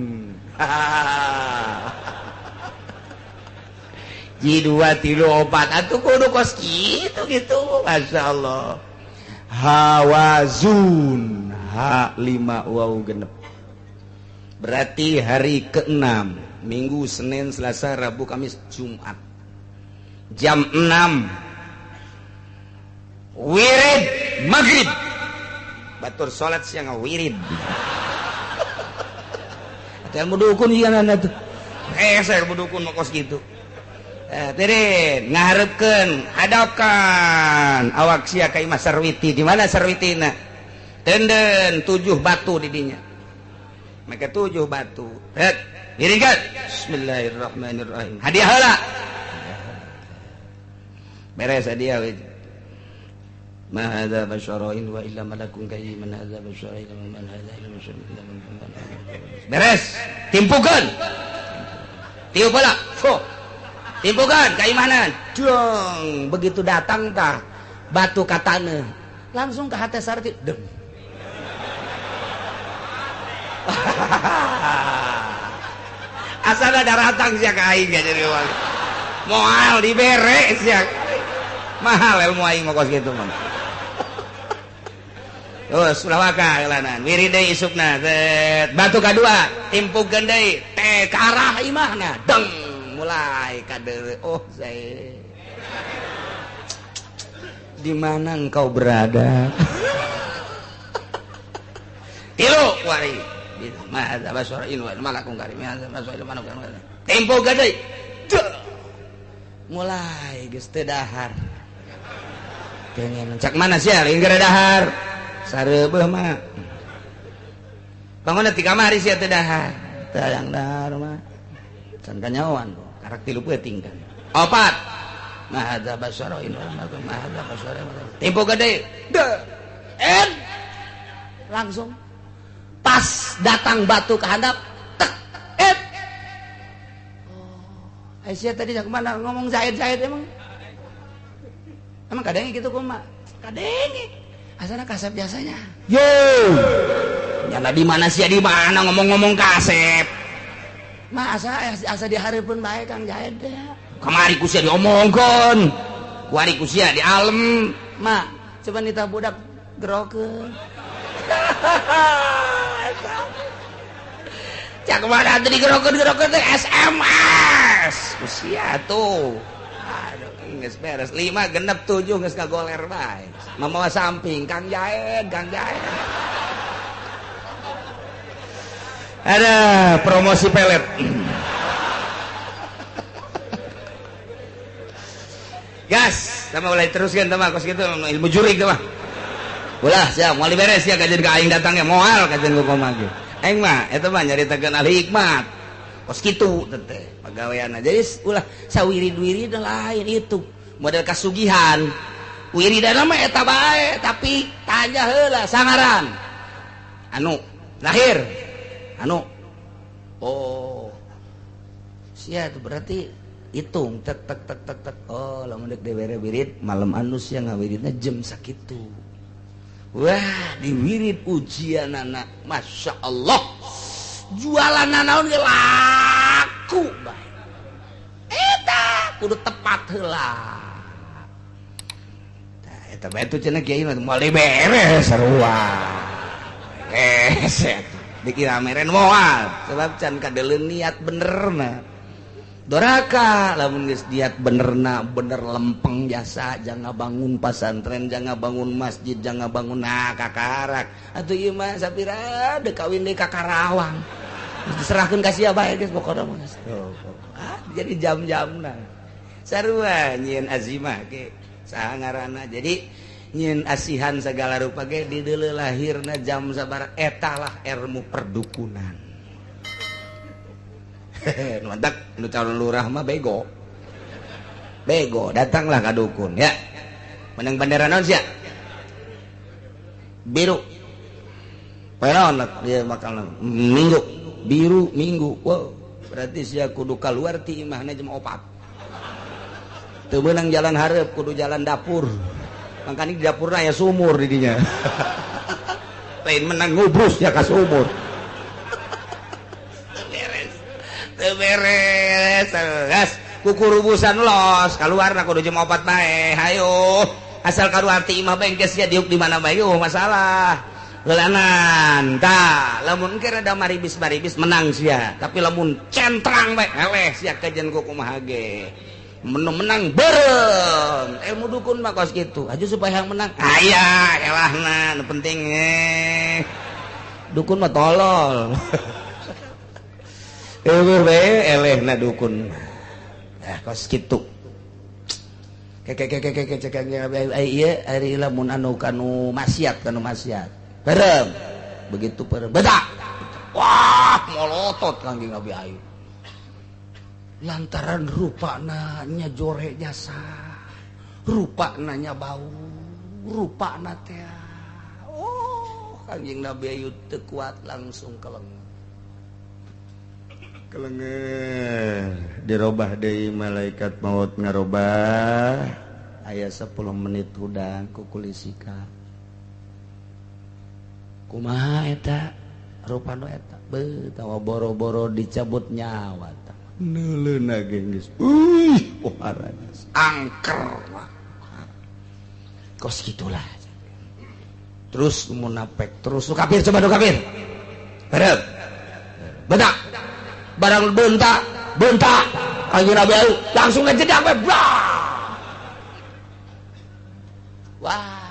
Ji 2 3 4 atuh kudu kos kitu gitu. Masya Allah. Hawazun H 5 waw genep. Berarti hari ke-6, Minggu, Senin, Selasa, Rabu, Kamis, Jumat. Jam 6 wirid maghrib. Batur salat siang wirid. Atuh ilmu dukun ieu anak tuh. Saya ilmu dukun mah kos kitu. Tirin ngaharepkeun, hadapkan awak sia ka imah Sarwiti. Di mana Sarwitina? Tenden 7 batu di dinya. Maka 7 batu. Het, wiridkan. Bismillahirrahmanirrahim. Hadiah heula. Beres hadiah we. Ma hadza basyarun wa illa malakun karim man hadza basyarun illa man hadza illa basyarun illa man. Beres, timpukeun. Tiup heula. Fuh. Timpukeun ka imanan. Dong, begitu datang tah batu ka taneuh. Langsung ke hate Sarti. Deng. Asal ada datang sia ka aing jadi uang. Moal dibere sia. Mahal ilmu aing mah kos kitu mah. Terus ulah waka eulanan wirid deui isukna set batu kadua timpukeun deui teh ka arah imahna deng mulai kadeuleu oh saya di mana engkau berada. Tilu wari ma hadza basyarun wa malakun karim hadza basyarun malakun timpukeun deui mulai geus teu dahar pengen cak mana sia lain gara dahar sareubeuh mah bangun ti kamari sia teu dahar teu hayang dahar mah can kanyaoan karak 3 peuting kan opat ma hadza basyarun ma hadza basyarun timpo gede en langsung pas datang batu ke handap tek et oh sia tadi cak mana ngomong Zaid-Zaid emang emang kadenge gitu kumaha kadenge asana kasep biasanya. Yo. Nyana di mana sih di mana ngomong-ngomong kasep. Mah asa di hareupeun bae Kang Jaid teh. Kamari ku sia diomongkeun. Kuari ku sia di alem. Ma, coba nita budak gerokeun. Cak mana teh digerokeun-gerokeun teh SMS. Ku sia tuh. Geus beres 5 genep 7 geus kagoler bae. Mamawa samping Kang Jaid, Kang Jaid. Ada promosi pelet. Gas, sama mulai teruskan sama kos kitu ilmu jurik teh mah. Ulah sia moal beres sia kajian ka aing datangnya moal kajian ku kumaha ge. Aing mah eta mah nyaritakeun ahli hikmat. Kos kitu teh pagaweanna. Jadi ulah sawirid-wirid lain itu model kasugihan. Wiridana mah eta bae tapi tanya heula sangaran. Anu lahir. Anu. Oh. Sia itu berarti hitung tek tek tek tek tek. Oh, lamun dek dibere wirid malam anu sia ngawiridna jam sakitu. Wah, diwirid ujianana Masya Allah. Jualan naon ge laku bae. Eta kudu tepat heula. Tah eta bae tuh cenah kiai mah moal beres sarua. Beres dikira meren moal sebab can kadeuleun niat benerna. Doraka lamun geus diat benerna bener lempeng jasa jangan bangun pasantren, jangan bangun masjid, jangan bangun nah kakarak. Atuh ieu mah sapira deuk kawin deui ka Karawang. Diserahkeun ka sia bae geus pokona mah. Ah, jadi jam-jamna. Sarua nyieun azimah ge saha ngaranna. Jadi nyieun asihan segala rupa ge di deuleu lahirna jam sabaraha eta lah ilmu perdukunan. Mantap, nu calon lurah mah bego. Bego, datanglah ka dukun ya. Menang bendera naon sia? Biru. Peron dia bakal minggu, biru minggu. Wow, berarti sia kudu kaluar ti imahna jam 4. Teu meunang jalan hareup, kudu jalan dapur. Mangkani di dapurna aya sumur di dinya. Lain menang ngubrus ya ka sumur. Beres, gas kukurubusan los keluar kudu jam 4 bae. Hayo asal keluar ti imah bengkes ya diuk di mana bae oh masalah. Heulanan tah lamun engke rada maribis-maribis menang sia, tapi lamun centrang bae eleh sia kajen ku kumaha ge. Menang bareng. Ilmu dukun mah kos kitu. Aju supaya yang menang. Aya elahna nu penting Dukun mah tolol. Eueuh bae elehna dukun. Ah kos kitu. Keke cekangnya ieu ari lamun anu kanu maksiat Bareng. Begitu bareng. Bedak. Wah, molotot Kangjeng Nabi Ayub. Lantaran rupana nya jore jasa. Rupana nya bau, rupana teh. Oh, Kangjeng Nabi Ayub teu kuat langsung keleng. Kelenger dirobah deui malaikat maut ngarobah aya 10 menit hudang ku kulisika kumaha eta rupa nu eta beuh tawa boro-boro dicabut nyawa tah neuleuna ge geus euy pohara angker kos kitulah terus munafik terus nu kafir coba nu kafir bareng bedak barang bentak Kanjeng Nabi Ayub langsung ngejedak we. Wah,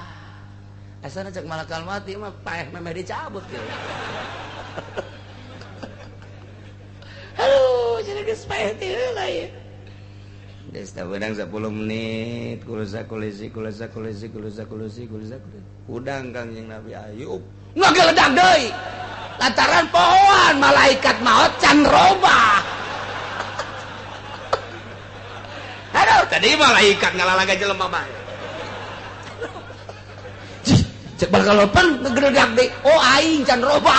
asana cek malakal mati mah paeh memeh dicabut gitu. Aduh, jadi geus paeh teh heula ieu. Geus tah beunang 10 menit kulusa kulisi kulusa kulisi kulusa kulisi kulusa. Hudang Kanjeng Nabi Ayub ngageledak deui. Lantaran pohoan malaikat maut can robah. Aduh, tadi malaikat ngalalaga jelema mah. Cek bakal lopen ngegeledak deui. Oh aing can robah.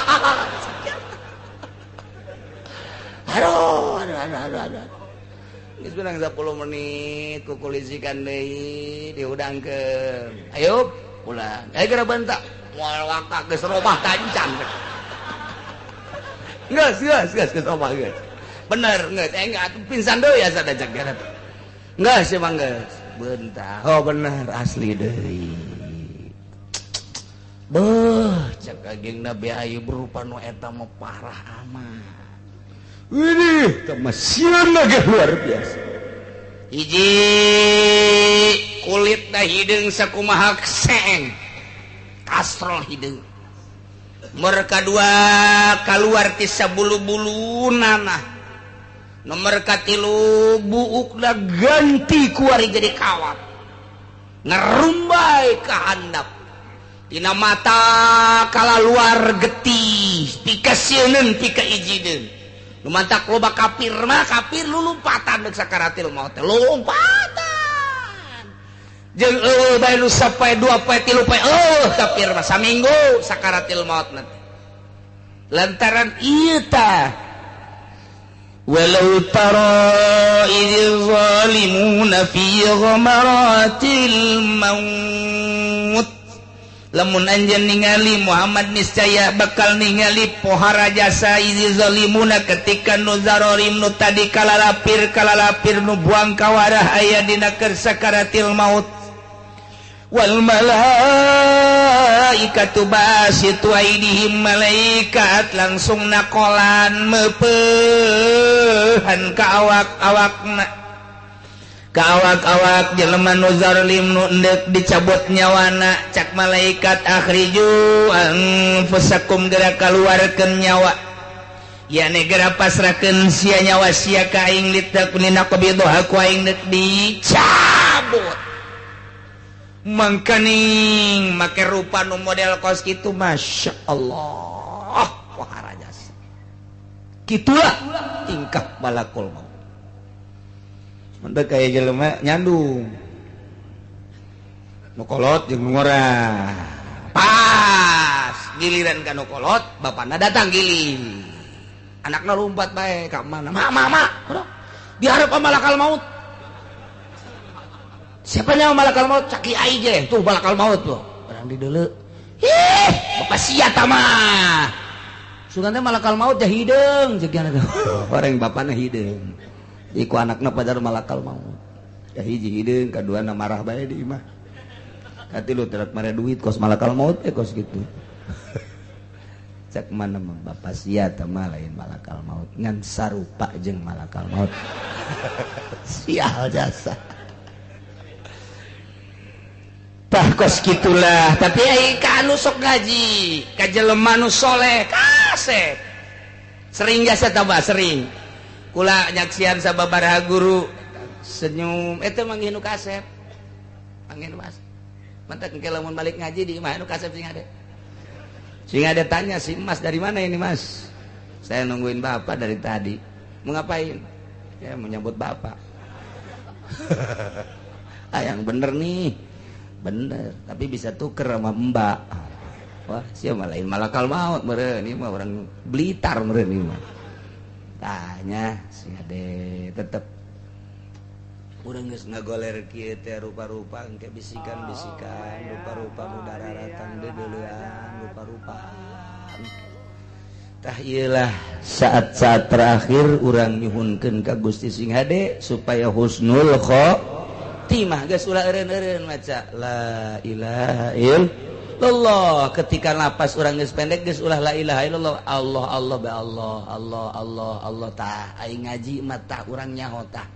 Aduh, aduh. Geus beunang 10 menit kukulisikan deui dihudangkeun. Ayo pulang. Ayo geura bentak. Moal wakak geus robah tancan. Geus robah geus. Bener geus, enggak pingsan deui asa da cek garap. Geus emang geus. Bentar. Oh bener asli deui. Beuh, cek Kangjeng Nabi Ayub rupa nu eta mah parah amat. Widih, teh mah sieun ge luar biasa. Hiji kulitna hideung sakumaha seeng. Kastrol hideung. Nomor kadua kaluar ti sabulu-bulu nanah. Nomor katilu buukna ganti kuari jadi kawat. Ngerumbai ka handap. Tina mata kalaluar getih, pikasieuneun pikaijideun. Nu mantak loba kafir mah kafir lulumpatan deuk sakaratil maut teh lompatan. Jeung eueuh bae nu sapoe dua poe tilu poe eueuh kafir mah saminggu sakaratil maut nanti. Lantaran ieu tah walau tara idz zalimuna fi ghamaratil maut. Lamun anjeun ningali Muhammad niscaya bakal ningali pohara jasa idz zalimuna ketika nu zarorim nu tadi kalalapir nu buang kawarah aya dina keur sakaratil maut. Wal malaikatu basitu aidihim, malaikat langsung nakolan meupehan ka awak-awakna, ka awak-awak jelema nu zalim nu endek dicabut nyawana. Cak malaikat akhriju anfusakum, geura kaluarkeun nyawa, ya gera pasrahkeun sia nyawa sia ka aing, litakuna qabidha ku aing deuk dicabut. Mangkaning make rupa nu model kos kitu, Masya Allah, wahara jasa kitulah tingkah malakul maut. Mantap kaya jelema nyandung nu kolot jeung nu ngora, pas giliran ka nu kolot bapana datang giling, anakna lompat bae ka mana, ma ma ma, diharap malakal maut. Siapa nyawa malakal maut? Cak kiai je tuh malakal maut loh, orang dideuleu, ih bapak sia mah sugan teh malakal maut teh hideung jeung orang bapana hideung. Iku anakna padahal malakal maut. Kahiji hideung, kaduana marah bae di imah. Katilu terat mare duit kos malakal maut teh kos gitu. Cak mana mah bapak sia teh mah lain malakal maut, ngan sarupa jeung malakal maut. Sial jasa. Tah kos kitulah, tapi ai ka anu sok ngaji, ka jelema nu soleh kasep. Sering jasa tambah sering. Kula nyaksian sababaraha guru senyum eta manggih nu kasep, manggih nu kasep. Mantak engke lamun balik ngaji di imah nu kasep sing ade, sing ade tanya si Mas dari mana ini Mas, saya nungguin bapak dari tadi. Mau ngapain? Ya mau nyambut bapak. Ah yang bener nih, bener, tapi bisa tuker sama mbak. Wah siapa lain malakal maut meureun ini mah orang Blitar meureun ini mah. Tanya si ade tetep urang geus ngagoler kieu teh rupa-rupa engke bisikan-bisikan rupa-rupa nu dararatang deudeulean rupa-rupa. Tah ieu lah saat-saat terakhir urang nyuhunkeun ka Gusti sing hade supaya husnul khotimah. Geus ulah eureun-eureun maca la ilaha illallah. Ketika napas urang geus pendek geus ulah la ilaha illallah, Allah Allah ba Allah Allah Allah Allah. Tah aing ngaji mah tah urang nyaho tah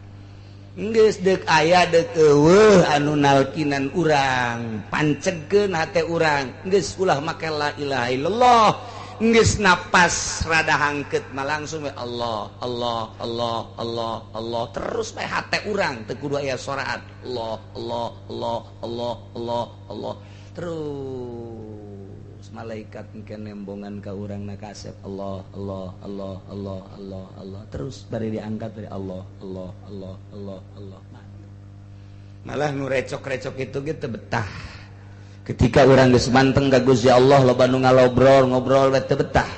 geus deuk aya deuk eueuh anu nalkinan urang, pancegkeun hate urang, geus ulah make la ilaha illallah. Geus napas rada hangkeut mah langsung we Allah Allah Allah Allah Allah terus we hate urang teu kudu aya soraat Allah Allah Allah Allah Allah Allah terus. Malaikat engke nembongan ka urang na kasep Allah Allah Allah Allah Allah Allah terus bari diangkat dari Allah Allah Allah Allah Allah. Malah nu recok-recok itu gitu betah. Ketika urang geus manteng ka Gusti Allah loba nu ngalobrol ngobrol we teu betah.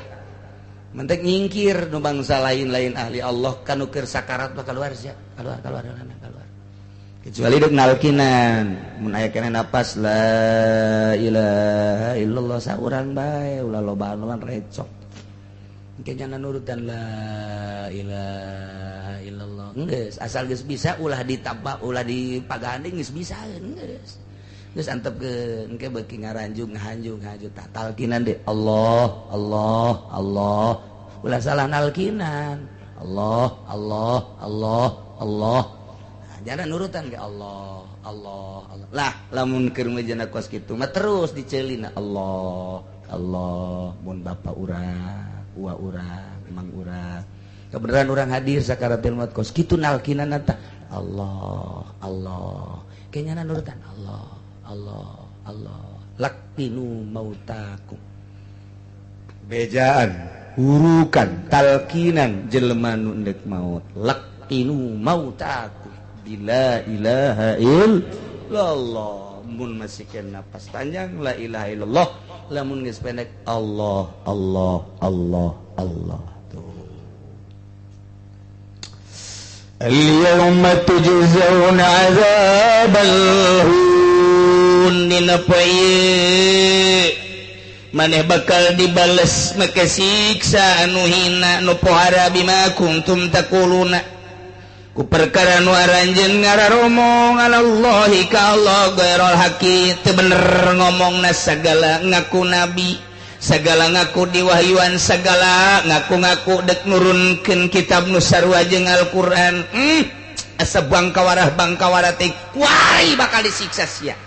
Mentek nyingkir nu bangsa lain-lain ahli Allah kanu keur sakarat mah keluar sia, keluar keluar keluar. Kecuali deuk nalkinan, mun aya keneh napas la ilaha illallah saurang bae ulah loba-loba recok. Engke jana nurutan la ilaha illallah. Geus asal geus bisa ulah ditambah ulah dipaganding geus bisa geus. Geus antepkeun engke beuki ngaranjung ngahanjung ngahanjung tah talkinan deui Allah Allah Allah ulah salah nalkinan Allah Allah Allah Allah. Jangan nurutan ke Allah Allah Allah. Lah lamun keur mejana kos kitu mah terus dicelina Allah Allah mun bapa urang uwa urang emang urang kebenaran urang hadir sakaratul maut kos kitu nalkinan tah Allah Allah kayaknya nurutan Allah Allah Allah laqinu mautakum bejaan hurukan talkinan jelema nu endek maut laqinu mautakum bila ilaha illallah. Mun masih kena napas panjang la ilaha illallah, lamun geus pendek Allah Allah Allah Allah. Tuh al-yawma tujzauna azabal hun, dina poe maneh bakal dibales make siksa anu hina nu pohara bima kuntum taquluna. Ku perkara nu aranjeun ngararomong alallahi ka Allah ghairul haqi teu bener ngomongna sagala ngaku nabi sagala ngaku diwahyuan sagala ngaku-ngaku dek nurunkeun kitab nu sarua jeung Al-Qur'an. Asa bangkawarah teh kuari bakal disiksa sia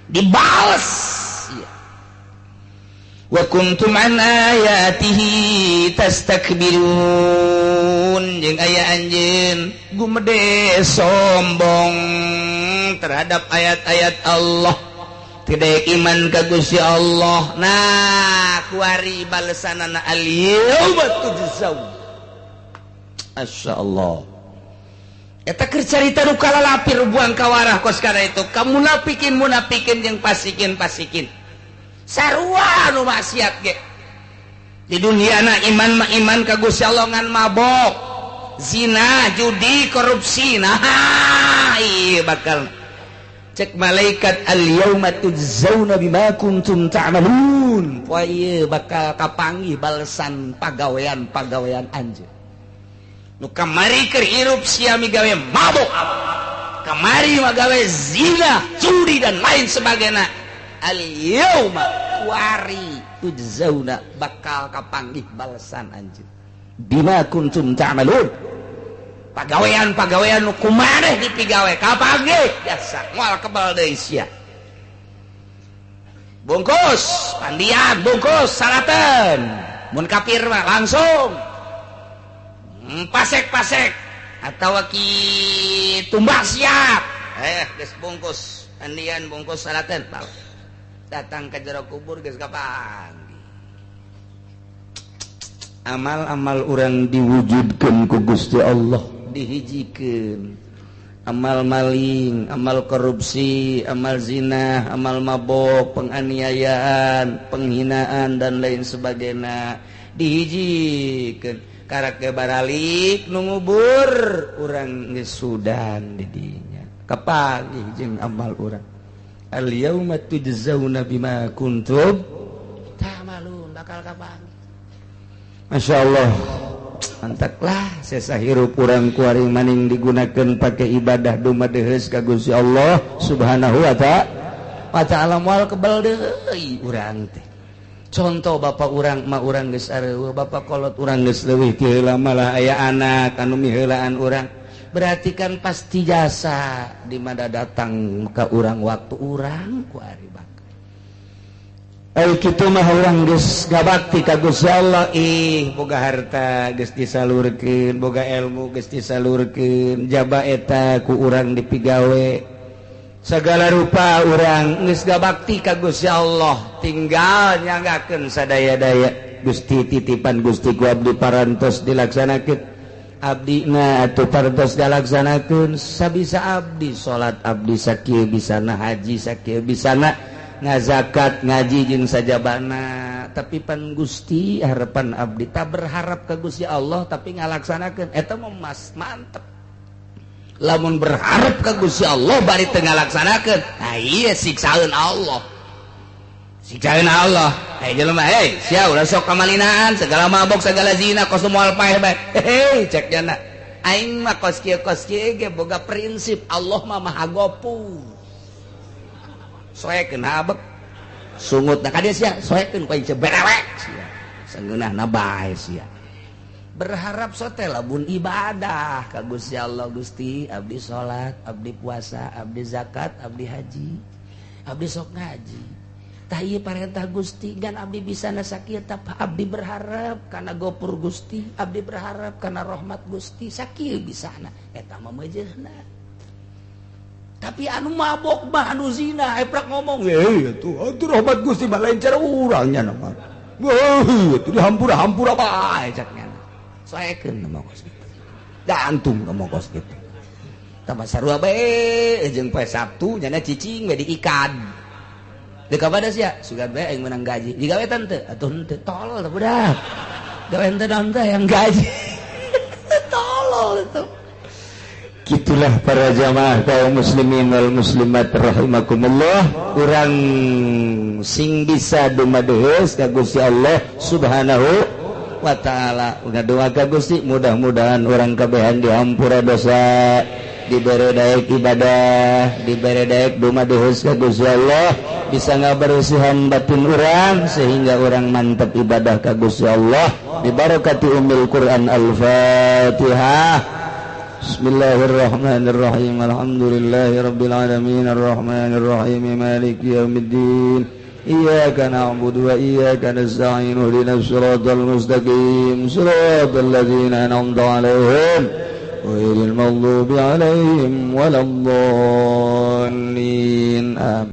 dibales sia. Wa kuntum an ayatihi tastakbirun jeung aya anjeun gumede sombong terhadap ayat-ayat Allah tidak iman ka Gusti Allah. Nah kuari balesanana al-yauma tujzaun. Masyaallah eta keur carita nu kalalapir buang kawarah kos kana itu kamunafikin munafikin jeung pasikin pasikin sarua nu maksiat ge di dunia na iman mah iman ka Gusti Allah ngan mabok zina judi korupsi. Nah ieu bakal cek malaikat al-yauma tujzauna bima kuntum ta'malun. Poe ieu bakal kapanggih balesan pagawean-pagawean anjeun nu kamari keur hirup sia migawe mabok kamari magawe zina judi dan lain sebagainya. Al-yauma kuari tujzauna bakal kapanggih balesan anjeun bima kuntum ta'malun. Pagawean-pagawean nu kumaneh dipigawe kapanggih biasa moal kebal deui sia. Bungkus pandian bungkus salaten mun kafir mah langsung pasek-pasek atawa ki tumbak siap geus bungkus pandian bungkus salaten datang ke jero kubur geus kapanggih. Amal-amal urang diwujudkeun ku Gusti Allah dihijikeun amal maling, amal korupsi, amal zina, amal mabok, penganiayaan, penghinaan dan lain sebagainya dihijikeun. Karak ge baralik nu ngubur urang geus sudan di dinya kapanggih jeung amal urang. Al yauma tujzauna bima kuntum ta'malun bakal kapanggih. Masyaallah mantaklah sesa hirup urang kuari maning digunakeun pake ibadah dumadeheus ka Gusti Allah Subhanahu wa ta'ala moal kebel deui urang teh. Contoh bapak urang ma urang geus areueuh bapak kolot urang geus leuwih ti heula malah aya anak anu miheulaan urang berarti kan pasti jasa di mana datang ka urang waktu urang ku ari bakal ai kitu mah urang geus gabakti ka Gusti Allah. Ih boga harta geus disalurkeun boga ilmu geus disalurkeun jaba eta ku urang dipigawe segala rupa urang geus gabakti ka Gusti Allah tinggal nyanggakeun sadaya-daya Gusti titipan Gusti ku abdi parantos dilaksanakeun abdina atuh parantos dilaksanakeun sabisa abdi salat abdi sakieu bisana haji sakieu bisana ngazakat ngaji jeung sajabana tapi pan Gusti harapan abdi tak berharap ka Gusti Allah tapi ngalaksanakeun eta mah mas mantep. Lamun berharap ka Gusti Allah bari teu ngalaksanakeun nah ieu siksaeun Allah siksaeun Allah. Hei jelema hei sia ulah sok kamalinaan segala mabok segala zina kos moal paeh bae. Hei cek jana aing mah kos kieu ge boga prinsip Allah mah maha gopur soekeun habek sungutna ka dieu sia soekeun ku aing berewek sia sangeunahna bae sia. Berharap sote lamun ibadah ka Gusti Allah. Gusti abdi salat abdi puasa abdi zakat abdi haji abdi sok ngaji tah ieu parentah Gusti gan abdi bisa sakieu tah abdi berharap kana gopur Gusti abdi berharap kana rahmat Gusti sakieu bisana eta mah meujeuhna. Tapi anu mabok mah anu zina eprak ngomong atuh atuh rahmat Gusti mah lain cara urang nya mah atuh dihampura-hampura bae cak nya soekeun ngomong kos kitu gantung ngomong kos kitu tambah sarua bae jeung poe Sabtu nyana cicing we diikan deuk ka sia sugan bae aing meunang gaji digawe teu atuh henteu tolol budak gawe henteu naon teh yang gaji tolol itu. Gitulah para jamaah kaum muslimin wal muslimat rahimakumullah urang sing bisa dumadeheus ka Gusti Allah Subhanahu wa taala. Ngadoa ka Gusti mudah-mudahan urang kabehan dihampura dosa, dibere daek ibadah, dibere daek dumadeheus ka Gusti Allah, bisa ngabersihan batin urang sehingga urang mantep ibadah ka Gusti Allah. Bibarakati ummil Quran. Al-Fatihah. Bismillahirrahmanirrahim. Alhamdulillahirabbil alamin arrahmanirrahim maliki yaumiddin. Iyyaka na'budu wa iyyaka nasta'in ihdinas siratal mustaqim siratal ladzina an'amta 'alaihim ghairil maghdubi 'alaihim waladdallin. Amin.